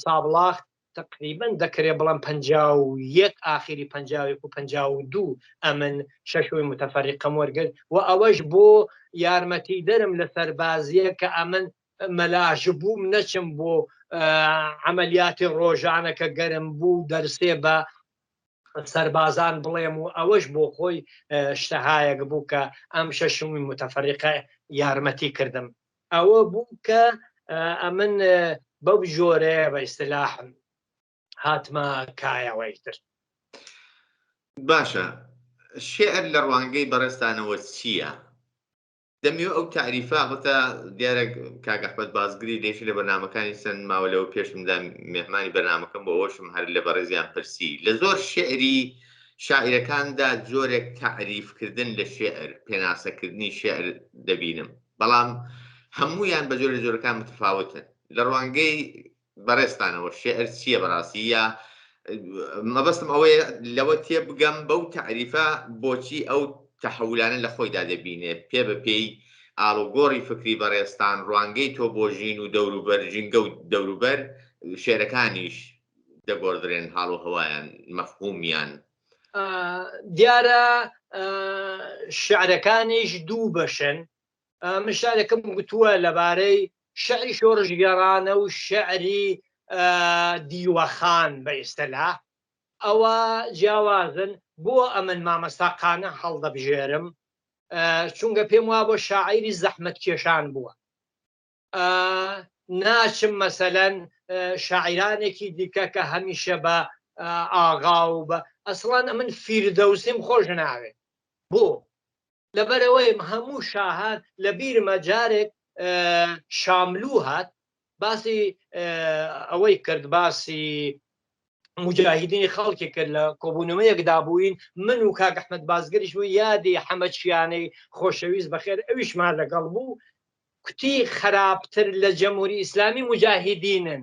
سابڵاخ تقریبا دەکرێ بڵێم 51 ئاخیری 51 و 52 ئەمن شەشوی متفەرقەم وەرگرت و ئەوەش بۆ یارمەتی دەرم لە سەربازیە کە ئەمن مەلاش بووم نەچم بۆ عەمەلیاتی ڕۆژانە کە گەرم بوو دەرسێ بە. سەربازان بڵێم و ئەوەش بۆ خۆی شتەهایەک بوو کە ئەم شەشمی متەفەریقە یارمەتی کردم. ئەوە بوو کە ئەمن بەو جۆرەیە بە ئیستلاح هاتمە کایەوە ئیتر. باشە شیعر لە ڕوانگەی بەڕێزتانەوە چییە؟ دەمەوێ ئەو تاریفە ئەڵبەتە دیارە کاک ئەحمەد بازگری لە یەکێک لە بەرنامەکانی چەند ماوە لەوە پێشمدا مێهمانی بەرنامەکەم بۆ ئەوەشم هەر لە بەڕێزیان پرسی لە زۆر شیعری شاعیرەکاندا جۆرێک تاریفکردن لە شیعر پێناسەکردنی شیعر دەبینم بەڵام هەموویان بە جۆرە جۆرەکان متفاوتن لە ڕوانگەی بەڕێزتانەوە شیعر چییە بەڕاستی یا مەبەستم ئەوەیە لەوە تێبگەم بەو تەعریفە بۆچی ئەو تەحەولانە لە خۆیدا دەبینێ پێ بە پێی ئاڵوگۆڕی فکری بەڕێزتان ڕوانگەی تۆ بۆ ژین و دەوروبەر ژینگە و دەوروبەر شێرەکانیش دەگۆڕدرێن حاڵ و هەوایان مەفهومیان. دیارە شعرەکانیش دوو بەشن من شعرێکم گوتووە لەبارەی شعری شۆڕشگێڕانە و شعری دیوەخان بە ئیستەلاح ئەوە جیاوازن بۆ ئەمن مامەستا قانع هەڵدەبژێرم چونکە پێم وا بۆ شاعیری زەحمەت کێشان بووە ناچم مەسەلەن شاعیرانێکی دیکە کە هەمیشە بە ئاغا و بە ئەسڵان ئەمن فیردەوسیم خۆش ناوێت بۆ لەبەرئەوەی هەموو شاهان لە بیرمە جارێک شاملوو هات باسی ئەوەی کرد باسی مجاهیدینی خەڵکی کرد لە کۆبوونەوەیەکدا بووین من و کاک ئەحمەد بازگەریش بوو یادی حەمە چیانەی خۆشەویست بەخێر ئەویشمان لەگەڵ بوو کوتی خراپتر لە جەمهوری ئیسلامی مجاهیدینن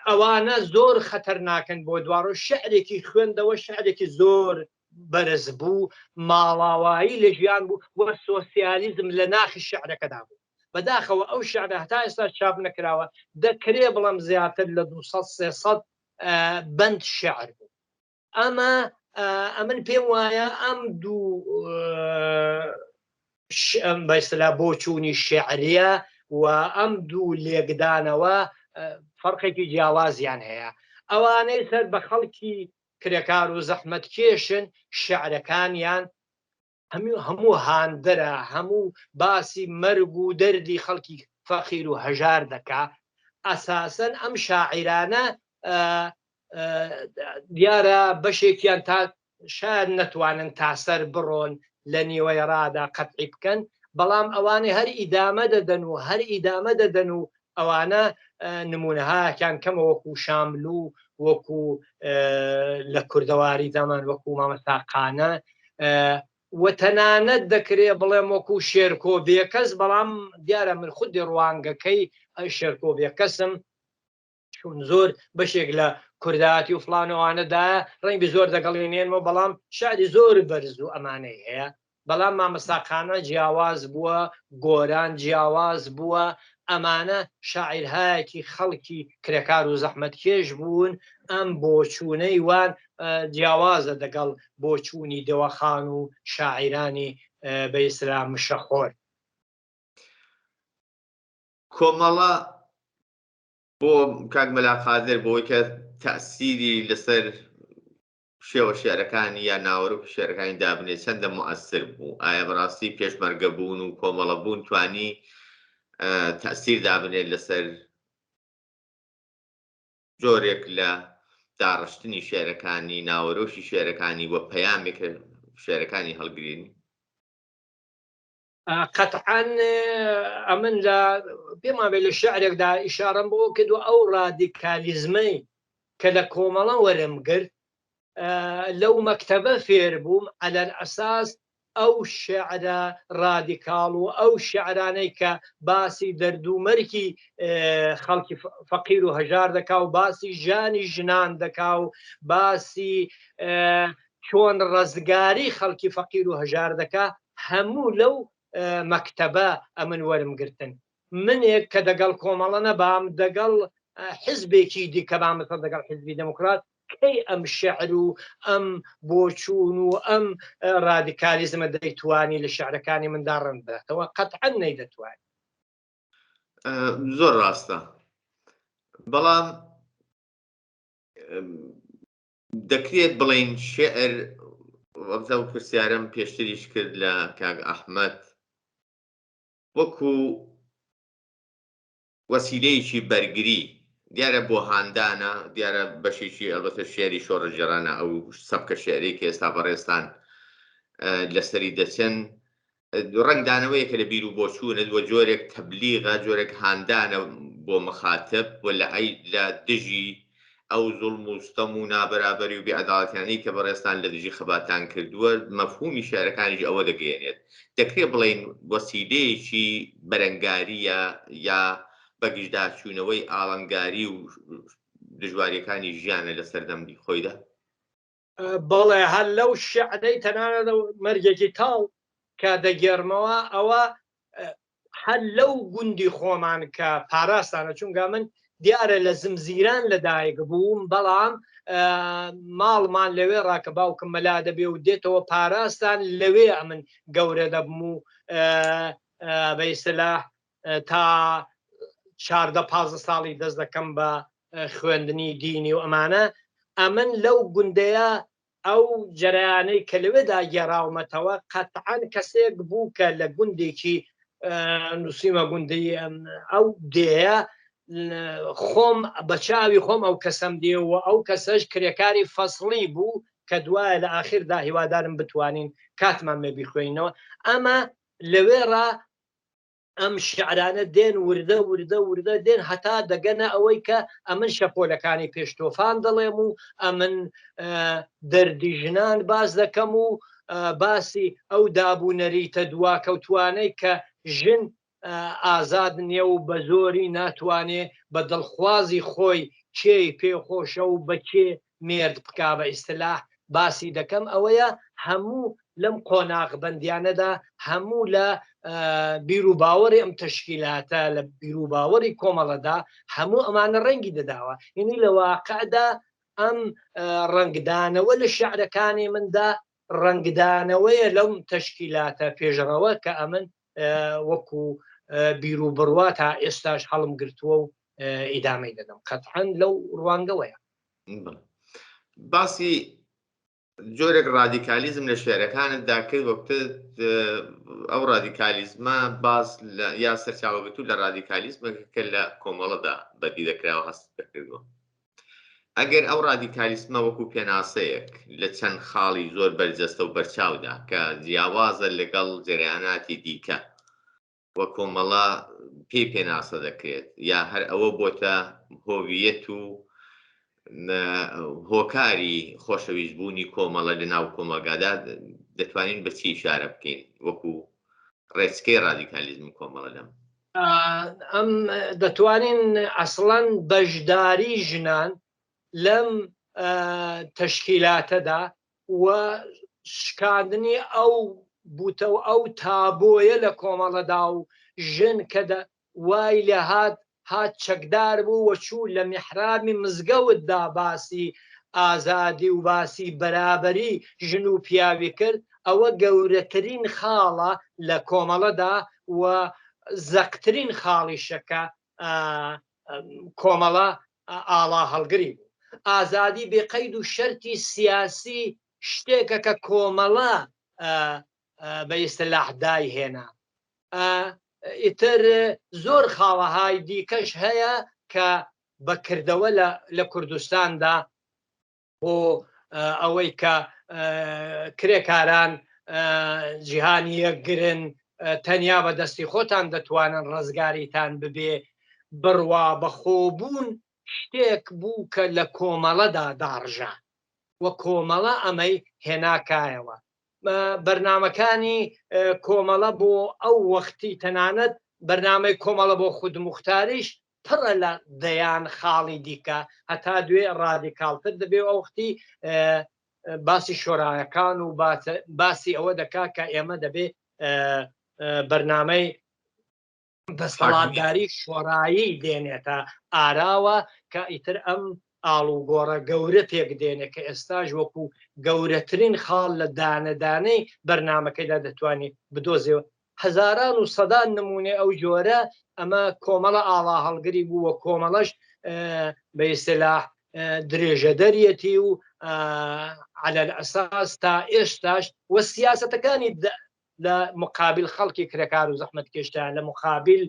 ئەوانە زۆر خەتەرناکن بۆ دواڕۆ شعرێکی خوێندەوە شعرێکی زۆر بەرز بوو ماڵاوایی لە ژیان بوو وە سۆسیالیزم لە ناخی شعرەکەدا بوو بەداخەوە ئەو شعرە هەتا ئێستا چاپ نەکراوە دەکرێ بڵێم زیاتر لە 200 300 بەند شعر بوو ئەمە ئەمن پێم وایە ئەم دوو بەسلا بۆچوونی شعریە و ئەم دوو لێکدانەوە فەرقێکی جیاوازیان هەیە ئەوانەی سەر بە خەڵکی کرێکار و زەحمەت کێشن شعرەکانیان هەموو هاندەرە هەموو باسی مەرگ و دەردی خەڵکی فەقیر و هەژار دەکا ئەساسەن ئەم شاعیرانە دیارە بەشێکیان تا شاید نەتوانن تاسەر بڕۆن لە نیوەی ڕادا قەتعی بکەن بەڵام ئەوانەی هەر ئیدامە دەدەن و هەر ئیدامە دەدەن و ئەوانە نمونەهاکیان کەمە وەکو شاملو وەکو لە کوردەواری زمان وەکو مامەستا قانە و تەنانەت دەکرێ بڵێم وەکو شێرکۆ بێکەس بەڵام دیارە من خودی ڕوانگەکەی شێرکۆ بێکەسم چون زۆر بەشێک لە کوردایەتی و فڵان و ئەوانەدایە ڕەنگی زۆر دەگەڵی نێنمەوە بەڵام شعری زۆر بەرز و ئەمانەی هەیە بەڵام مامەستا قانع جیاواز بووە گۆران جیاواز بووە ئەمانە شاعیرهایەکی خەڵکی کرێکار و زەحمەتکێش بوون ئەم بۆچوونەی وان جیاوازە دەگەڵ بۆچوونی دەوەخان و شاعیرانی بە ئیسلام مشەخۆر. کۆمەڵە بۆ کاک مەلا قادر بۆی کە تەئسیری لەسەر شێوە شیعرەکانی یا ناوەرۆکی شیعرەکانی دابنێ چەندە موئەسر بوو؟ ئایا بەڕاستی پێشمەرگە بوون و کۆمەڵە بوون توانی تەئسیر دابنێت لەسەر جۆرێک لە داڕشتنی شیعرەکانی، ناوەرۆکی شیعرەکانی و پەیامێک کە شیعرەکانی هەڵگرین؟ قەتعەن ئەمن لە پێمان بێ لە شعرێکدا ئیشارەم بۆ کرد و ئەو ڕادیکالیزمەی کە لە کۆمەڵە وەرم گرت لەو مەکتەبە فێر بووم عەلەل ئەساس ئەو شعرە ڕادیکاڵ و ئەو شعرانەی کە باسی دەرد و مەرگی خەڵکی فەقیر و هەژار دەکا و باسی ژانی ژنان دەکا و باسی چۆن ڕزگاری خەڵکی فەقیر و هەژار دەکا هەموو لەو مەکتەبە ئەمن وەرم گرتن منێک کە دەگەڵ کۆمەڵە نەبام دەگەڵ حزبێکی دیکە بام مەسەڵەن دەگەڵ حزبی دێموکرات کەی ئەم شعر و ئەم بۆچوون و ئەم ڕادیکالیزمە دەیتوانی لە شعرەکانی مندا ڕەنگ بداتەوە قەتعەن نەیدەتوانی. زۆر ڕاستە بەڵام دەکرێت بڵێین شعر ئەو پرسیارم پێشتریش کرد لە کاک ئەحمەد وەکو وەسیلەیەکی بەرگری دیارە بۆ هاندانە دیارە بەشێکی ئەلبەتە شعری شۆڕشگێڕانە ئەو سەبکە شعری کە ئێستا بەڕێزتان لەسەری دەچن ڕەنگدانەوەیەکە لە بیر و بۆچوونت و جۆرێک تەبلیغە، جۆرێک هاندانە بۆ مخاتب و لە ئەی لە دژی ئەو زوڵم و ستەم و نابەرابەری و بێعەداڵەتیانەی کە بەڕێزتان لە دژی خەباتان کردووە، مەفهومی شیعرەکانیش ئەوە دەگەیەنێت. دەکرێ بڵێین وەسیلەیەکی بەرەنگارییە یا بەگژداچوونەوەی ئاڵنگاری و دژوارییەکانی ژیانە لە سەردەمدی خۆیدا؟ بەڵێ هەر لەو شیعرەی تەنانەت مەرگێکی تاڵ کە دەگێڕمەوە ئەوە هەر لەو گوندی خۆمان کە پاراستانە چونگا من دیارە لە زمزیران لەدایک بووم بەڵام ماڵمان لەوێ ڕاکە باوکم مەلا دەبێ و دێتەوە پاراستان لەوێ ئەمن گەورە دەبم و بە ئیسلاح تا چاردە پازدە ساڵی دەست دەکەم بە خوێندنی دینی و ئەمانە ئەمن لەو گوندەیە ئەو جەرەیانەی کە لەوێدا گێڕاومەتەوە قەتعەن کەسێک بوو کە لە گوندێکی نووسیمە گوندی ئەو دێیە خۆم بە چاوی خۆم ئەو کەسەم دێ و ئەو کەسەش کرێکاری فەسڵی بوو کە دوایە لە ئاخردا هیوادارم بتوانین کاتمان مێ بیخوێنەوە ئەمە لەوێڕا ئەم شیعرانە دێن وردە وردە وردە دێن هەتا دەگەنە ئەوەی کە ئەمن شەپۆلەکانی پێش تۆفان دەڵێم و ئەمن دەردی ژنان باس دەکەم و باسی ئەو دابوو نەریتە دواکەوتوانەی کە ژن ئازاد نییە و بە زۆری ناتوانێ بە دڵخوازی خۆی کێی پێخۆشە و بە کێ مێرد بکا بە ئیستلاح باسی دەکەم ئەوەیە هەموو لەم قۆناغبەندیانەدا هەموو لە بیروباوەڕی ئەم تەشکیلاتە لە بیروباوەڕی کۆمەڵەدا هەموو ئەمانە ڕەنگی دەداوە یعنی لە واقعدا ئەم ڕەنگدانەوە لە شعرەکانی مندا ڕەنگدانەوەیە لەم تەشکیلاتە پێشڕەوە کە ئەمن وەکو بیروبڕوا تا ئێستاش هەڵم گرتووە و ئیدامەی دەدەم قەتعەن لەو ڕوانگەوەیە. باسی جۆرێک ڕادیکالیزم لە شعرەکانتدا کرد وەکتت ئەو ڕادیکالیزمە باس لە یا سەرچاوەگرتوو لە ڕادیکالیزمە کە لە کۆمەڵەدا بەدی دەکراوە هەست دەکردووە ئەگەر ئەو ڕادیکالیسمە وەکو پێناسەیەک لە چەند خاڵی زۆر بەرجەستە و بەرچاودا کە جیاوازە لەگەڵ جەریاناتی دیکە و کۆمەڵە پێی پێناسە دەکرێت یا هەر ئەوە بۆتە هۆویەت و هۆکاری خۆشەویست بوونی کۆمەڵە لە ناو کۆمەڵگادا دەتوانین بە چی ئیشارە بکەین وەکو ڕێچکەی ڕادیکالیزمی کۆمەڵە لەم ئەم دەتوانین ئەسڵەن بەشداری ژنان لەم تەشکیلاتەدا و شکاندنی ئەو بوتە و ئەو تابۆیە لە کۆمەڵەدا و ژن کە وای لێهات هات چەکدار بوو و چوو لە میحرابی مزگەوتدا باسی ئازادی و باسی بەرابەری ژن و پیاوی کرد، ئەوە گەورەترین خاڵە لە کۆمەڵەدا و زەقترین خاڵیشە کە کۆمەڵە ئاڵاهەڵگری بوو. ئازادی بێ قەید و شەرتی سیاسی شتێکە کە کۆمەڵە بە ئیستلاح دایهێنا. ئیتر زۆر خاڵەهای دیکەش هەیە کە بە کردەوە لە کوردستاندا بۆ ئەوەی کە کرێکاران جیهانی یەکگرن تەنیا بە دەستی خۆتان دەتوانن ڕزگاریتان ببێ بڕوا بەخۆبوون شتێک بوو کە لە کۆمەڵەدا داڕژا و کۆمەڵە ئەمەی هێناکایەوە بەرنامەکانی کۆمەڵە بۆ ئەو وەختی تەنانەت بەرنامەی کۆمەڵە بۆ خودموختاریش پڕە لە دەیان خاڵی دیکە هەتا دوێ ڕادیکاڵتر دەبێ و ئەوختی باسی شۆرایەکان و باسی ئەوە دەکا کە ئێمە دەبێ بەرنامەی دەسەڵاتداری شۆرایی دێنێتە ئاراوە کە ئیتر ئەم ئاڵوگۆڕە گەورە پێک دێنێ کە ئێستاش وەکو گەورەترین خاڵ لە دانەدانەی بەرنامەکەیدا دەتوانانی بدۆزێەوە هەزاران و سەدان نمونەی ئەو جۆرە ئەمە کۆمەڵە ئاڵا هەڵگری بوو و کۆمەڵەش بە ئیستلاح. درێژەدەریەتی و عەلە ئەساس تا ئێستاش و سیاسەتەکانی لە مقابل خەڵکی کرێکار و زەحمەتکێشدا لە مقابل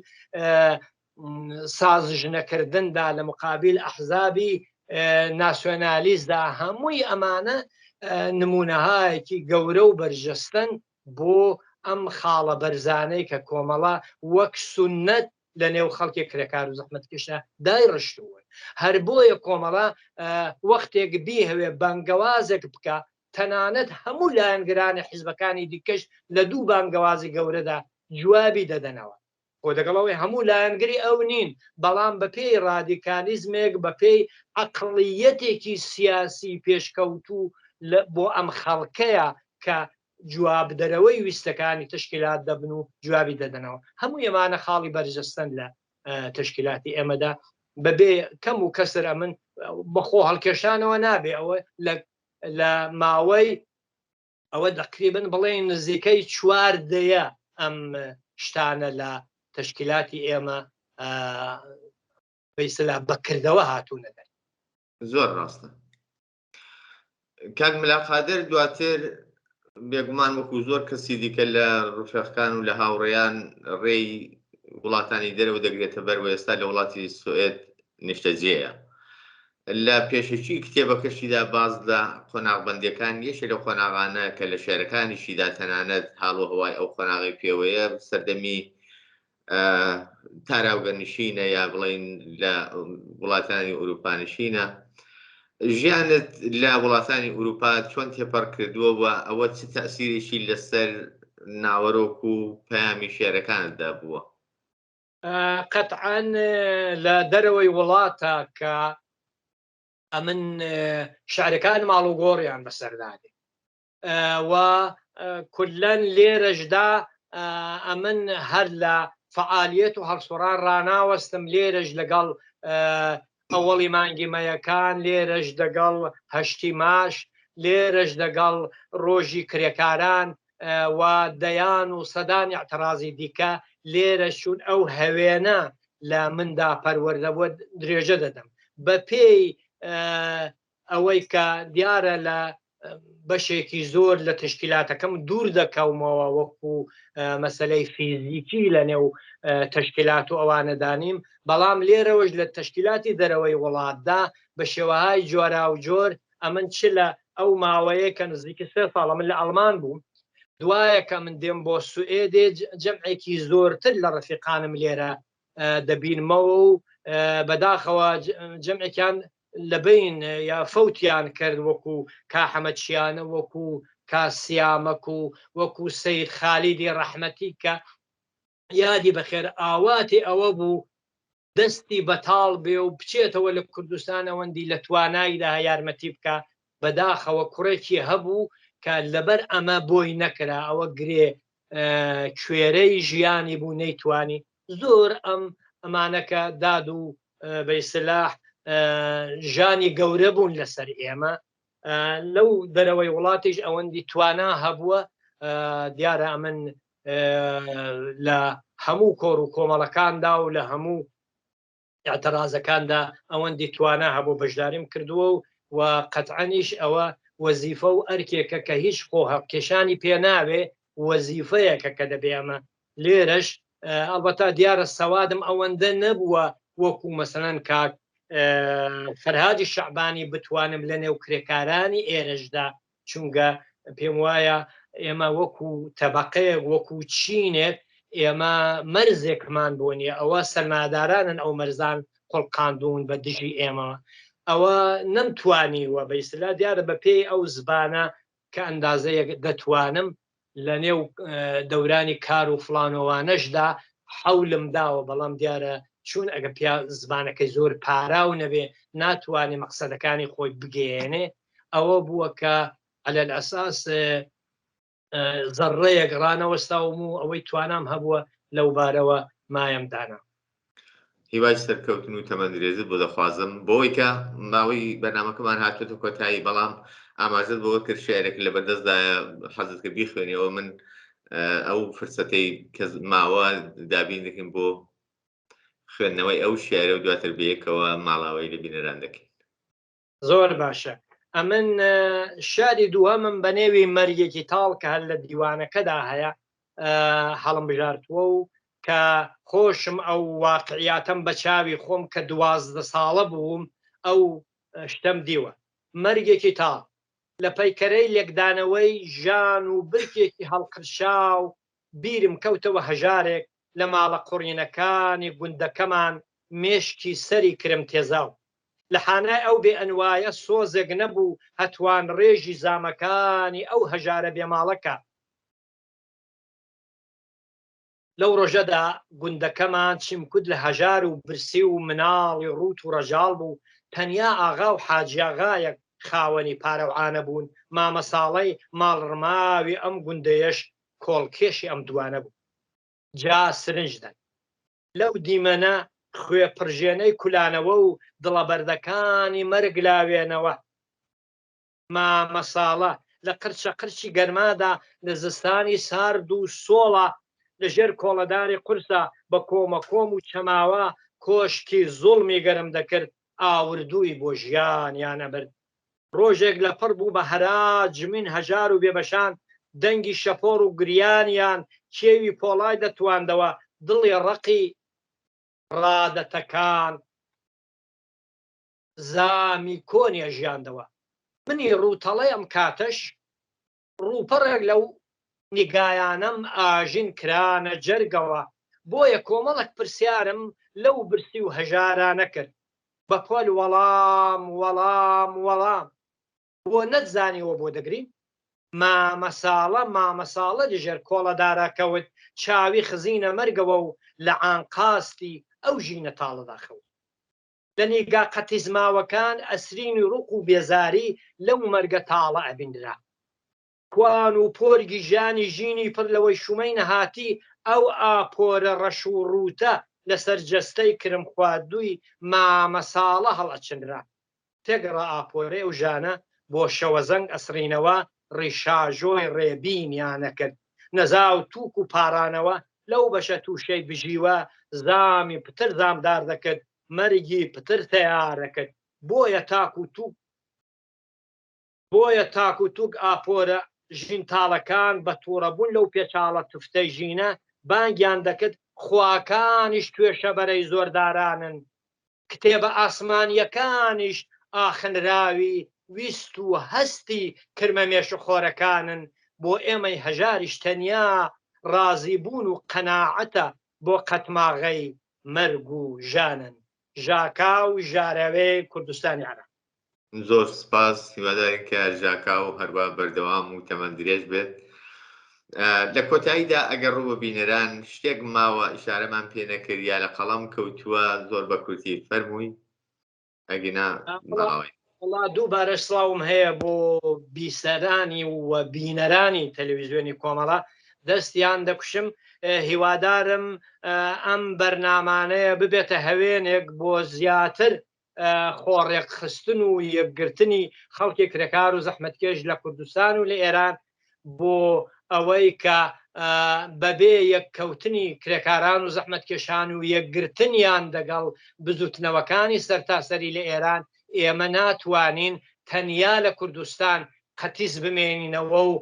سازژنەکردندا لە مقابل ئەحزابی ناسیۆنالیستدا هەمووی ئەمانە نمونەهایەکی گەورە و بەرجەستەن بۆ ئەم خاڵە بەرزانەی کە کۆمەڵە وەک سوننەت لە نێو خەڵکی کرێکار و زەحمەتکێشدا دایڕشتوون. هەر بۆیە کۆمەڵە وەختێک بیهەوێ بانگەوازێک بکا، تەنانەت هەموو لایەنگرانی حیزبەکانی دیکەش لە دوو بانگەوازی گەورەدا جوابی دەدەنەوە. خۆ دەگەڵ ئەوەی هەموو لایەنگری ئەو نین، بەڵام بە پێی ڕادیکالیزمێک، بە پێی عەقڵییەتێکی سیاسی پێشکەوتوو بۆ ئەم خەڵکەیە کە جوابدەرەوەی ویستەکانی تەشکیلات دەبن و جوابی دەدەنەوە. هەموو ئەمانە خاڵی بەرجەستەن لە تەشکیلاتی ئێمەدا بەبێ کەم و کەسر. ئەمن بە خۆ هەڵکێشانەوە نابێ، ئەوە لە ماوەی ئەوە دەقریبن بڵێن نزیکەی چوار دەیە ئەم شتانە لە تەشکیلاتی ئێمە بەیسلا بەکردەوە هاتوونە دەر. زۆر ڕاستە کاک ملا قادر. دواتر بێگومان وەکو زۆر کەسی دیکە لە ڕفێقەکان و لە هاوڕێیان ڕێی وڵاتانی دەرەوە دەگرێتە بەر و ئێستا لە وڵاتی سوئێد نیشتەجێیە. لە پێشەکی کتێبەکەشیدا باس لە قۆناغبەندیەکان، یەکێ لەو قۆناغانە کە لە شعرەکانیشیدا تەنانەت هاڵ و هەوای ئەو قۆناغی پێوەیە، سەردەمی تاراوگە نشینە یا بڵین لە وڵاتانی ئەوروپا نشینە. ژیانت لە وڵاتانی ئەوروپا چۆن تێپەڕ کردووە و ئەوە چ تەسیرێکی لەسەر ناوەرۆک و پەیامی شعرەکانتدا بووە؟ قەتعەن لە دەرەوەی وڵاتە کە ئەمن شعرەکان ماڵ و گۆڕیان بەسەردادێ و کولەن لێرەشدا ئەمن هەر لە فعالیت و هەڵسوڕان ڕاناوەستم، لێرەش لەگەڵ ئەوەڵی مانگی مەیەکان، لێرەش دەگەڵ هەشتی ماش، لێرەش دەگەڵ ڕۆژی کرێکاران و دەیان و سەدان ئیعتڕازی دیکە، لێرەش چون ئەو هەوێنە لە مندا پەروەردە بووە درێژە دەدەم. بە پێی ئەوەی کە دیارە لە بەشێکی زۆر لە تەشکیلاتەکەم دوور دەکەومەوە، وەکو مەسلەی فیزیکی لە نێو تەشکیلات و ئەوانەدانیم، بەڵام لێرەوەش لە تەشکیلاتی دەرەوەی وڵاتدا بە شێوەهای جۆراوجۆر ئەمن چ لە ئەو ماوەیە کە نزیکی سێ ساڵە من لە ئەڵمان بووم، دوایە کە من دێم بۆ سوئێدێ جەمعێکی زۆرتر لە ڕەفیقانم لێرە دەبینمەوە و بەداخەوە جەمعێکیان لە بین یا فەوتیان کرد، وەکو کا حەمەد شیانە، وەکو کا سیامەک و وەکو سەید خالیدی ڕەحمەتی کە یادی بەخێر ئاواتی ئەوە بوو دەستی بەتاڵ بێ و بچێتەوە لە کوردستان ئەوەندی لە توانایدا یارمەتی بکا. بەداخەوە کوڕێکی هەبوو کە لەبەر ئەمە بۆی نەکرا، ئەوە گرێ کوێرەی ژیانی بوو نەیتوانی. زۆر ئەم ئەمانەکە داد و بە ئیستلاح ژانی گەورە بوون لەسەر ئێمە. لەو دەرەوەی وڵاتیش ئەوەندی توانا هەبووە، دیارە ئەمن لە هەموو کۆڕ و کۆمەڵەکاندا و لە هەموو اعترازەکاندا ئەوەندی توانا هەبوو بەشداریم کردووە و و قەتعەنیش ئەوە وەزیفە و ئەرکێکە کە هیچ خۆ هەڵکێشانی پێ ناوێ، وەزیفەیەکە کە دەبێ ئەمە لێرەش. ئەڵبەتە دیارە سەوادم ئەوەندە نەبووە وەکو مەسەلەن کاک فەرهادی شەعبانی بتوانم لە نێو کرێکارانی ئێرەشدا، چونگە پێم وایە ئێمە وەکو تەبقەیەک وەکو چینێک ئێمە مەرزێکمان بۆ نییە، ئەوە سەرمایەدارانن ئەو مەرزان خوڵقاندوون بە دژی ئێمە. ئەوە نەمتوانیوە بە ئیستلا، دیارە بە پێی ئەو زبانە کە ئەندازەیەک دەتوانم لە نێو دەورانی کار و فڵانۆوانەشدا حەولم داوە، بەڵام دیارە چون ئەگە پیا زمانەکەی زۆر پاراو نەبێ ناتوانێ مەقسەدەکانی خۆی بگەیەنێ. ئەوە بووە کە عەلەل ئەساس زەڕەیەک ڕانەوەستاوم و ئەوەی توانام هەبووە لەو بارەوە مایەم دانا. هیوای سەرکەوتن و تەمەن درێژت بۆ دەخوازم. بۆی کە ماوەی بەرنامەکەمان هاتوێتە کۆتایی، بەڵام ئاماژەت بەوە کرد شعرێک لە بەردەستدایە حەزت کرد بیخوێنیەوە، من ئەو فرسەتەی کە ماوە دابین دەکەین بۆ خوێندنەوەی ئەو شعرە و دواتر بەیەکەوە ماڵاوەی لە بینەران دەکەین. زۆر باشە ئەمن شاری دووەمم بە نێوی مەرگێکی تاڵ کە هەر لە دیوانەکەدا هەیە هەڵم بژارتووە و کە خۆشم ئەو واقعیاتەم بە چاوی خۆم کە 12 ساڵە بووم ئەو شتەم دیوە مەرگێکی تاڵ لە پەیکەرەی لێکدانەوەی ژان و برکێکی هەڵقرشاو بیرم کەوتەوە هەژارێک لە ماڵە قوڕینەکانی گوندەکەمان مێشکی سەری کرم تێزاو لە حانای ئەو بێ ئەنوایە سۆزێک نەبوو هەتوان ڕێژی زامەکانی ئەو هەژارە بێ ماڵە کا. لەو ڕۆژەدا گوندەکەمان چیمکوت لە هەژار و برسی و مناڵی ڕووت و ڕەژاڵ بوو، تەنیا ئاغا و حاجیاغایەک خاوەنی پارە و عانە بوون، مامەساڵەی ماڵڕماوی ئەم گوندەیەش کۆڵکێشی ئەم دووانە بوو. جا سرنج دەن لەو دیمەنە خوێ پڕژێنەی کولانەوە و دڵە بەردەکانی مەرگ لاوێنەوە. مامە ساڵە لە قرچە قرچی گەرمادا لە زستانی سارد و سۆڵا لە ژێر کۆڵەداری قورسا بە کۆمە کۆم و چەماوە کۆشکی زوڵمی گەرم دەکرد ئاوردووی بۆ ژیانیان ئەبرد. ڕۆژێک لە پڕ بوو بە هەرا جمین هەژار و بێبەشان دەنگی شەپۆڕ و گریانیان کێوی پۆڵای دەتواندەوە دڵی ڕەقی ڕادەتەکان زامی کۆنی ئەژیاندەوە منی ڕووتەڵەی ئەم کاتەش ڕووپەڕێک لەو نیگایانەم ئاژین کرانە جەرگەوە، بۆیە کۆمەڵێک پرسیارم لەو برسی و هەژارانە کرد، بە پۆل وەڵام، وەڵام، وەڵام. بۆ نەتزانیوە بۆ دەگرین؟ مامە ساڵە، مامە ساڵە لەژێر کۆڵەدارا کەوت، چاوی خزینە مەرگەوە و لە عانقاستی ئەو ژینە تاڵەدا خەوت. لە نیگا قەتیزماوەکان ئەسرینی ڕق و بێزاری لەو مەرگە تاڵە ئەبینرا. کوان و پۆرگی ژانی ژینی پڕ لە وەیشومەی نەهاتی ئەو ئاپۆرە ڕەش و ڕووتە لەسەر جەستەی کرمخواردووی مامە ساڵە هەڵئەچنرا. تێگەڕا ئاپۆرەی ئەو ژانە بۆ شەوەزەنگ ئەسڕینەوە ڕیشاژۆی ڕێبینیان ئەکرد. نەزا و تووک و پاڕانەوە لەو بەشە تووشەی بژیوە زامی پتر زامدار دەکرد، مەرگی پتر تەیار ئەکرد. بۆیە تاک و تووک بۆیە تاک و تووک ئاپۆرە ژینتاڵەکان بە تووڕەبوون لەو پێچاڵە تفتەی ژینە بانگیان دەکرد، خواکانیش توێشەبەرەی زۆردارانن، کتێبە ئاسمانییەکانیش ئاخنراوی ویست و هەستی کرمە مێشوخۆرەکانن، بۆ ئێمەی هەژاریش تەنیا ڕازیبوون و قەناعەتە بۆ قەتماغەی مەرگ و ژانن. ژاکاو ژارەوێ کوردستانی عێراق. زۆر سپاس، هیوادارین کە ژاکاو هەروا بەردەوام و تەمەن درێژ بێت. لە کۆتاییدا ئەگەر ڕوو بە بینەران شتێک ماوە ئیشارەمان پێ نەکرد یا لە قەڵەم کەوتووە زۆر بە کورتی فەرمووی ئەگینا ماوەی. وەڵا دووبارە سڵاوم هەیە بۆ بیسەرانی و بینەرانی تەلەویزیۆنی کۆمەڵە دەستیان دەکوشم هیوادارم ئەم بەرنامانەیە ببێتە هەوێنێک بۆ زیاتر خۆڕێکخستن و یەکگرتنی خەڵکی کرێکار و زەحمەتکێش لە کوردستان و لە ئێران بۆ ئەوەی کە بەبێ یەککەوتنی کرێکاران و زەحمەتکێشان و یەکگرتنیان دەگەڵ بزوتنەوەکانی سەرتاسەری لە ئێران ئێمە ناتوانین تەنیا لە کوردستان قەتیس بمێنینەوە و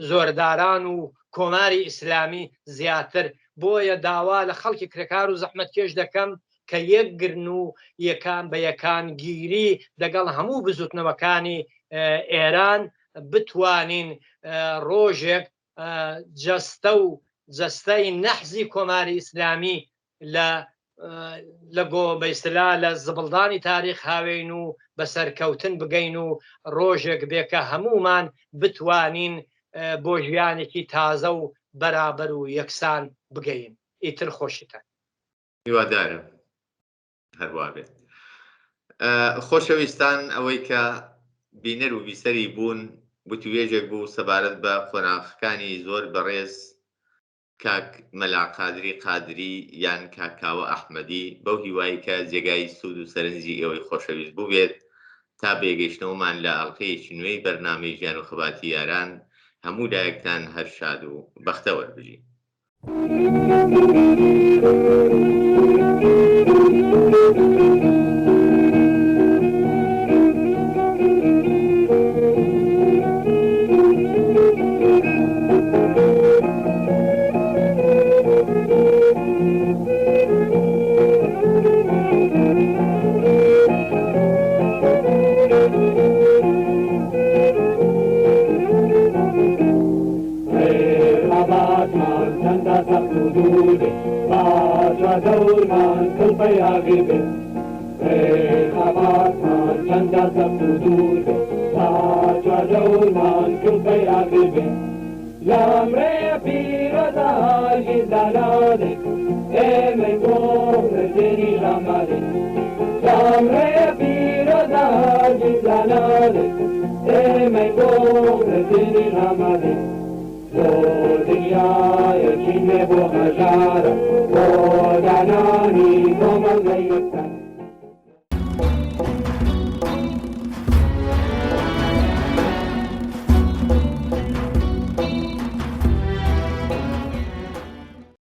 زۆرداران و کۆماری ئیسلامی زیاتر، بۆیە داوا لە خەڵکی کرێکار و زەحمەتکێش دەکەم کە یەکگرن و یەکان بە یەکانگیری دەگەڵ هەموو بزوتنەوەکانی ئێران بتوانین ڕۆژێک جەستە و جەستەی نەحزی کۆماری ئیسلامی لە لە گۆ بە ئیستلا لە زبڵدانی تاریخ هاوێین و بە سەرکەوتن بگەین و ڕۆژێک بێ کە هەموومان بتوانین بۆ ژیانێکی تازە و بەرابەر و یەکسان بگەین. ئیتر خۆشیتان. هیوادارم هەروا بێت. خۆشەویستان ئەوەی کە بینەر و بیسەری بوون وتوێژێک بوو سەبارەت بە قۆناغەکانی زۆر بەڕێز کاک مەلا قادری قادری یان کاک کاوە ئەحمەدی بەو هیوای کە جێگای سوود و سەرنجی ئێوەی خۆشەویست بووبێت تا بەیەگەیشتنەوەمان لە ئەڵقەیەکی نوێی بەرنامەی ژیان و خەباتی یاران هەموو لایەکتان هەر شاد و بەختەوەر بژین. ئاگر بێ. ڕێی خەباتمان چەندە سەخت و دوور بێ، تا چواردەورمان کڵپەی ئاگر بێ. لەم ڕێیە پیرۆزە هەرگیز دانادەین، ئێمەی بۆ مردنیش ئامادەین. لەم ڕێیە پیرۆزە هەرگیز دانادەین، ئێمەی بۆ مردنیش ئامادەین. بۆ دنیایەکی نوێ بۆ هەژارە، بۆ دانانی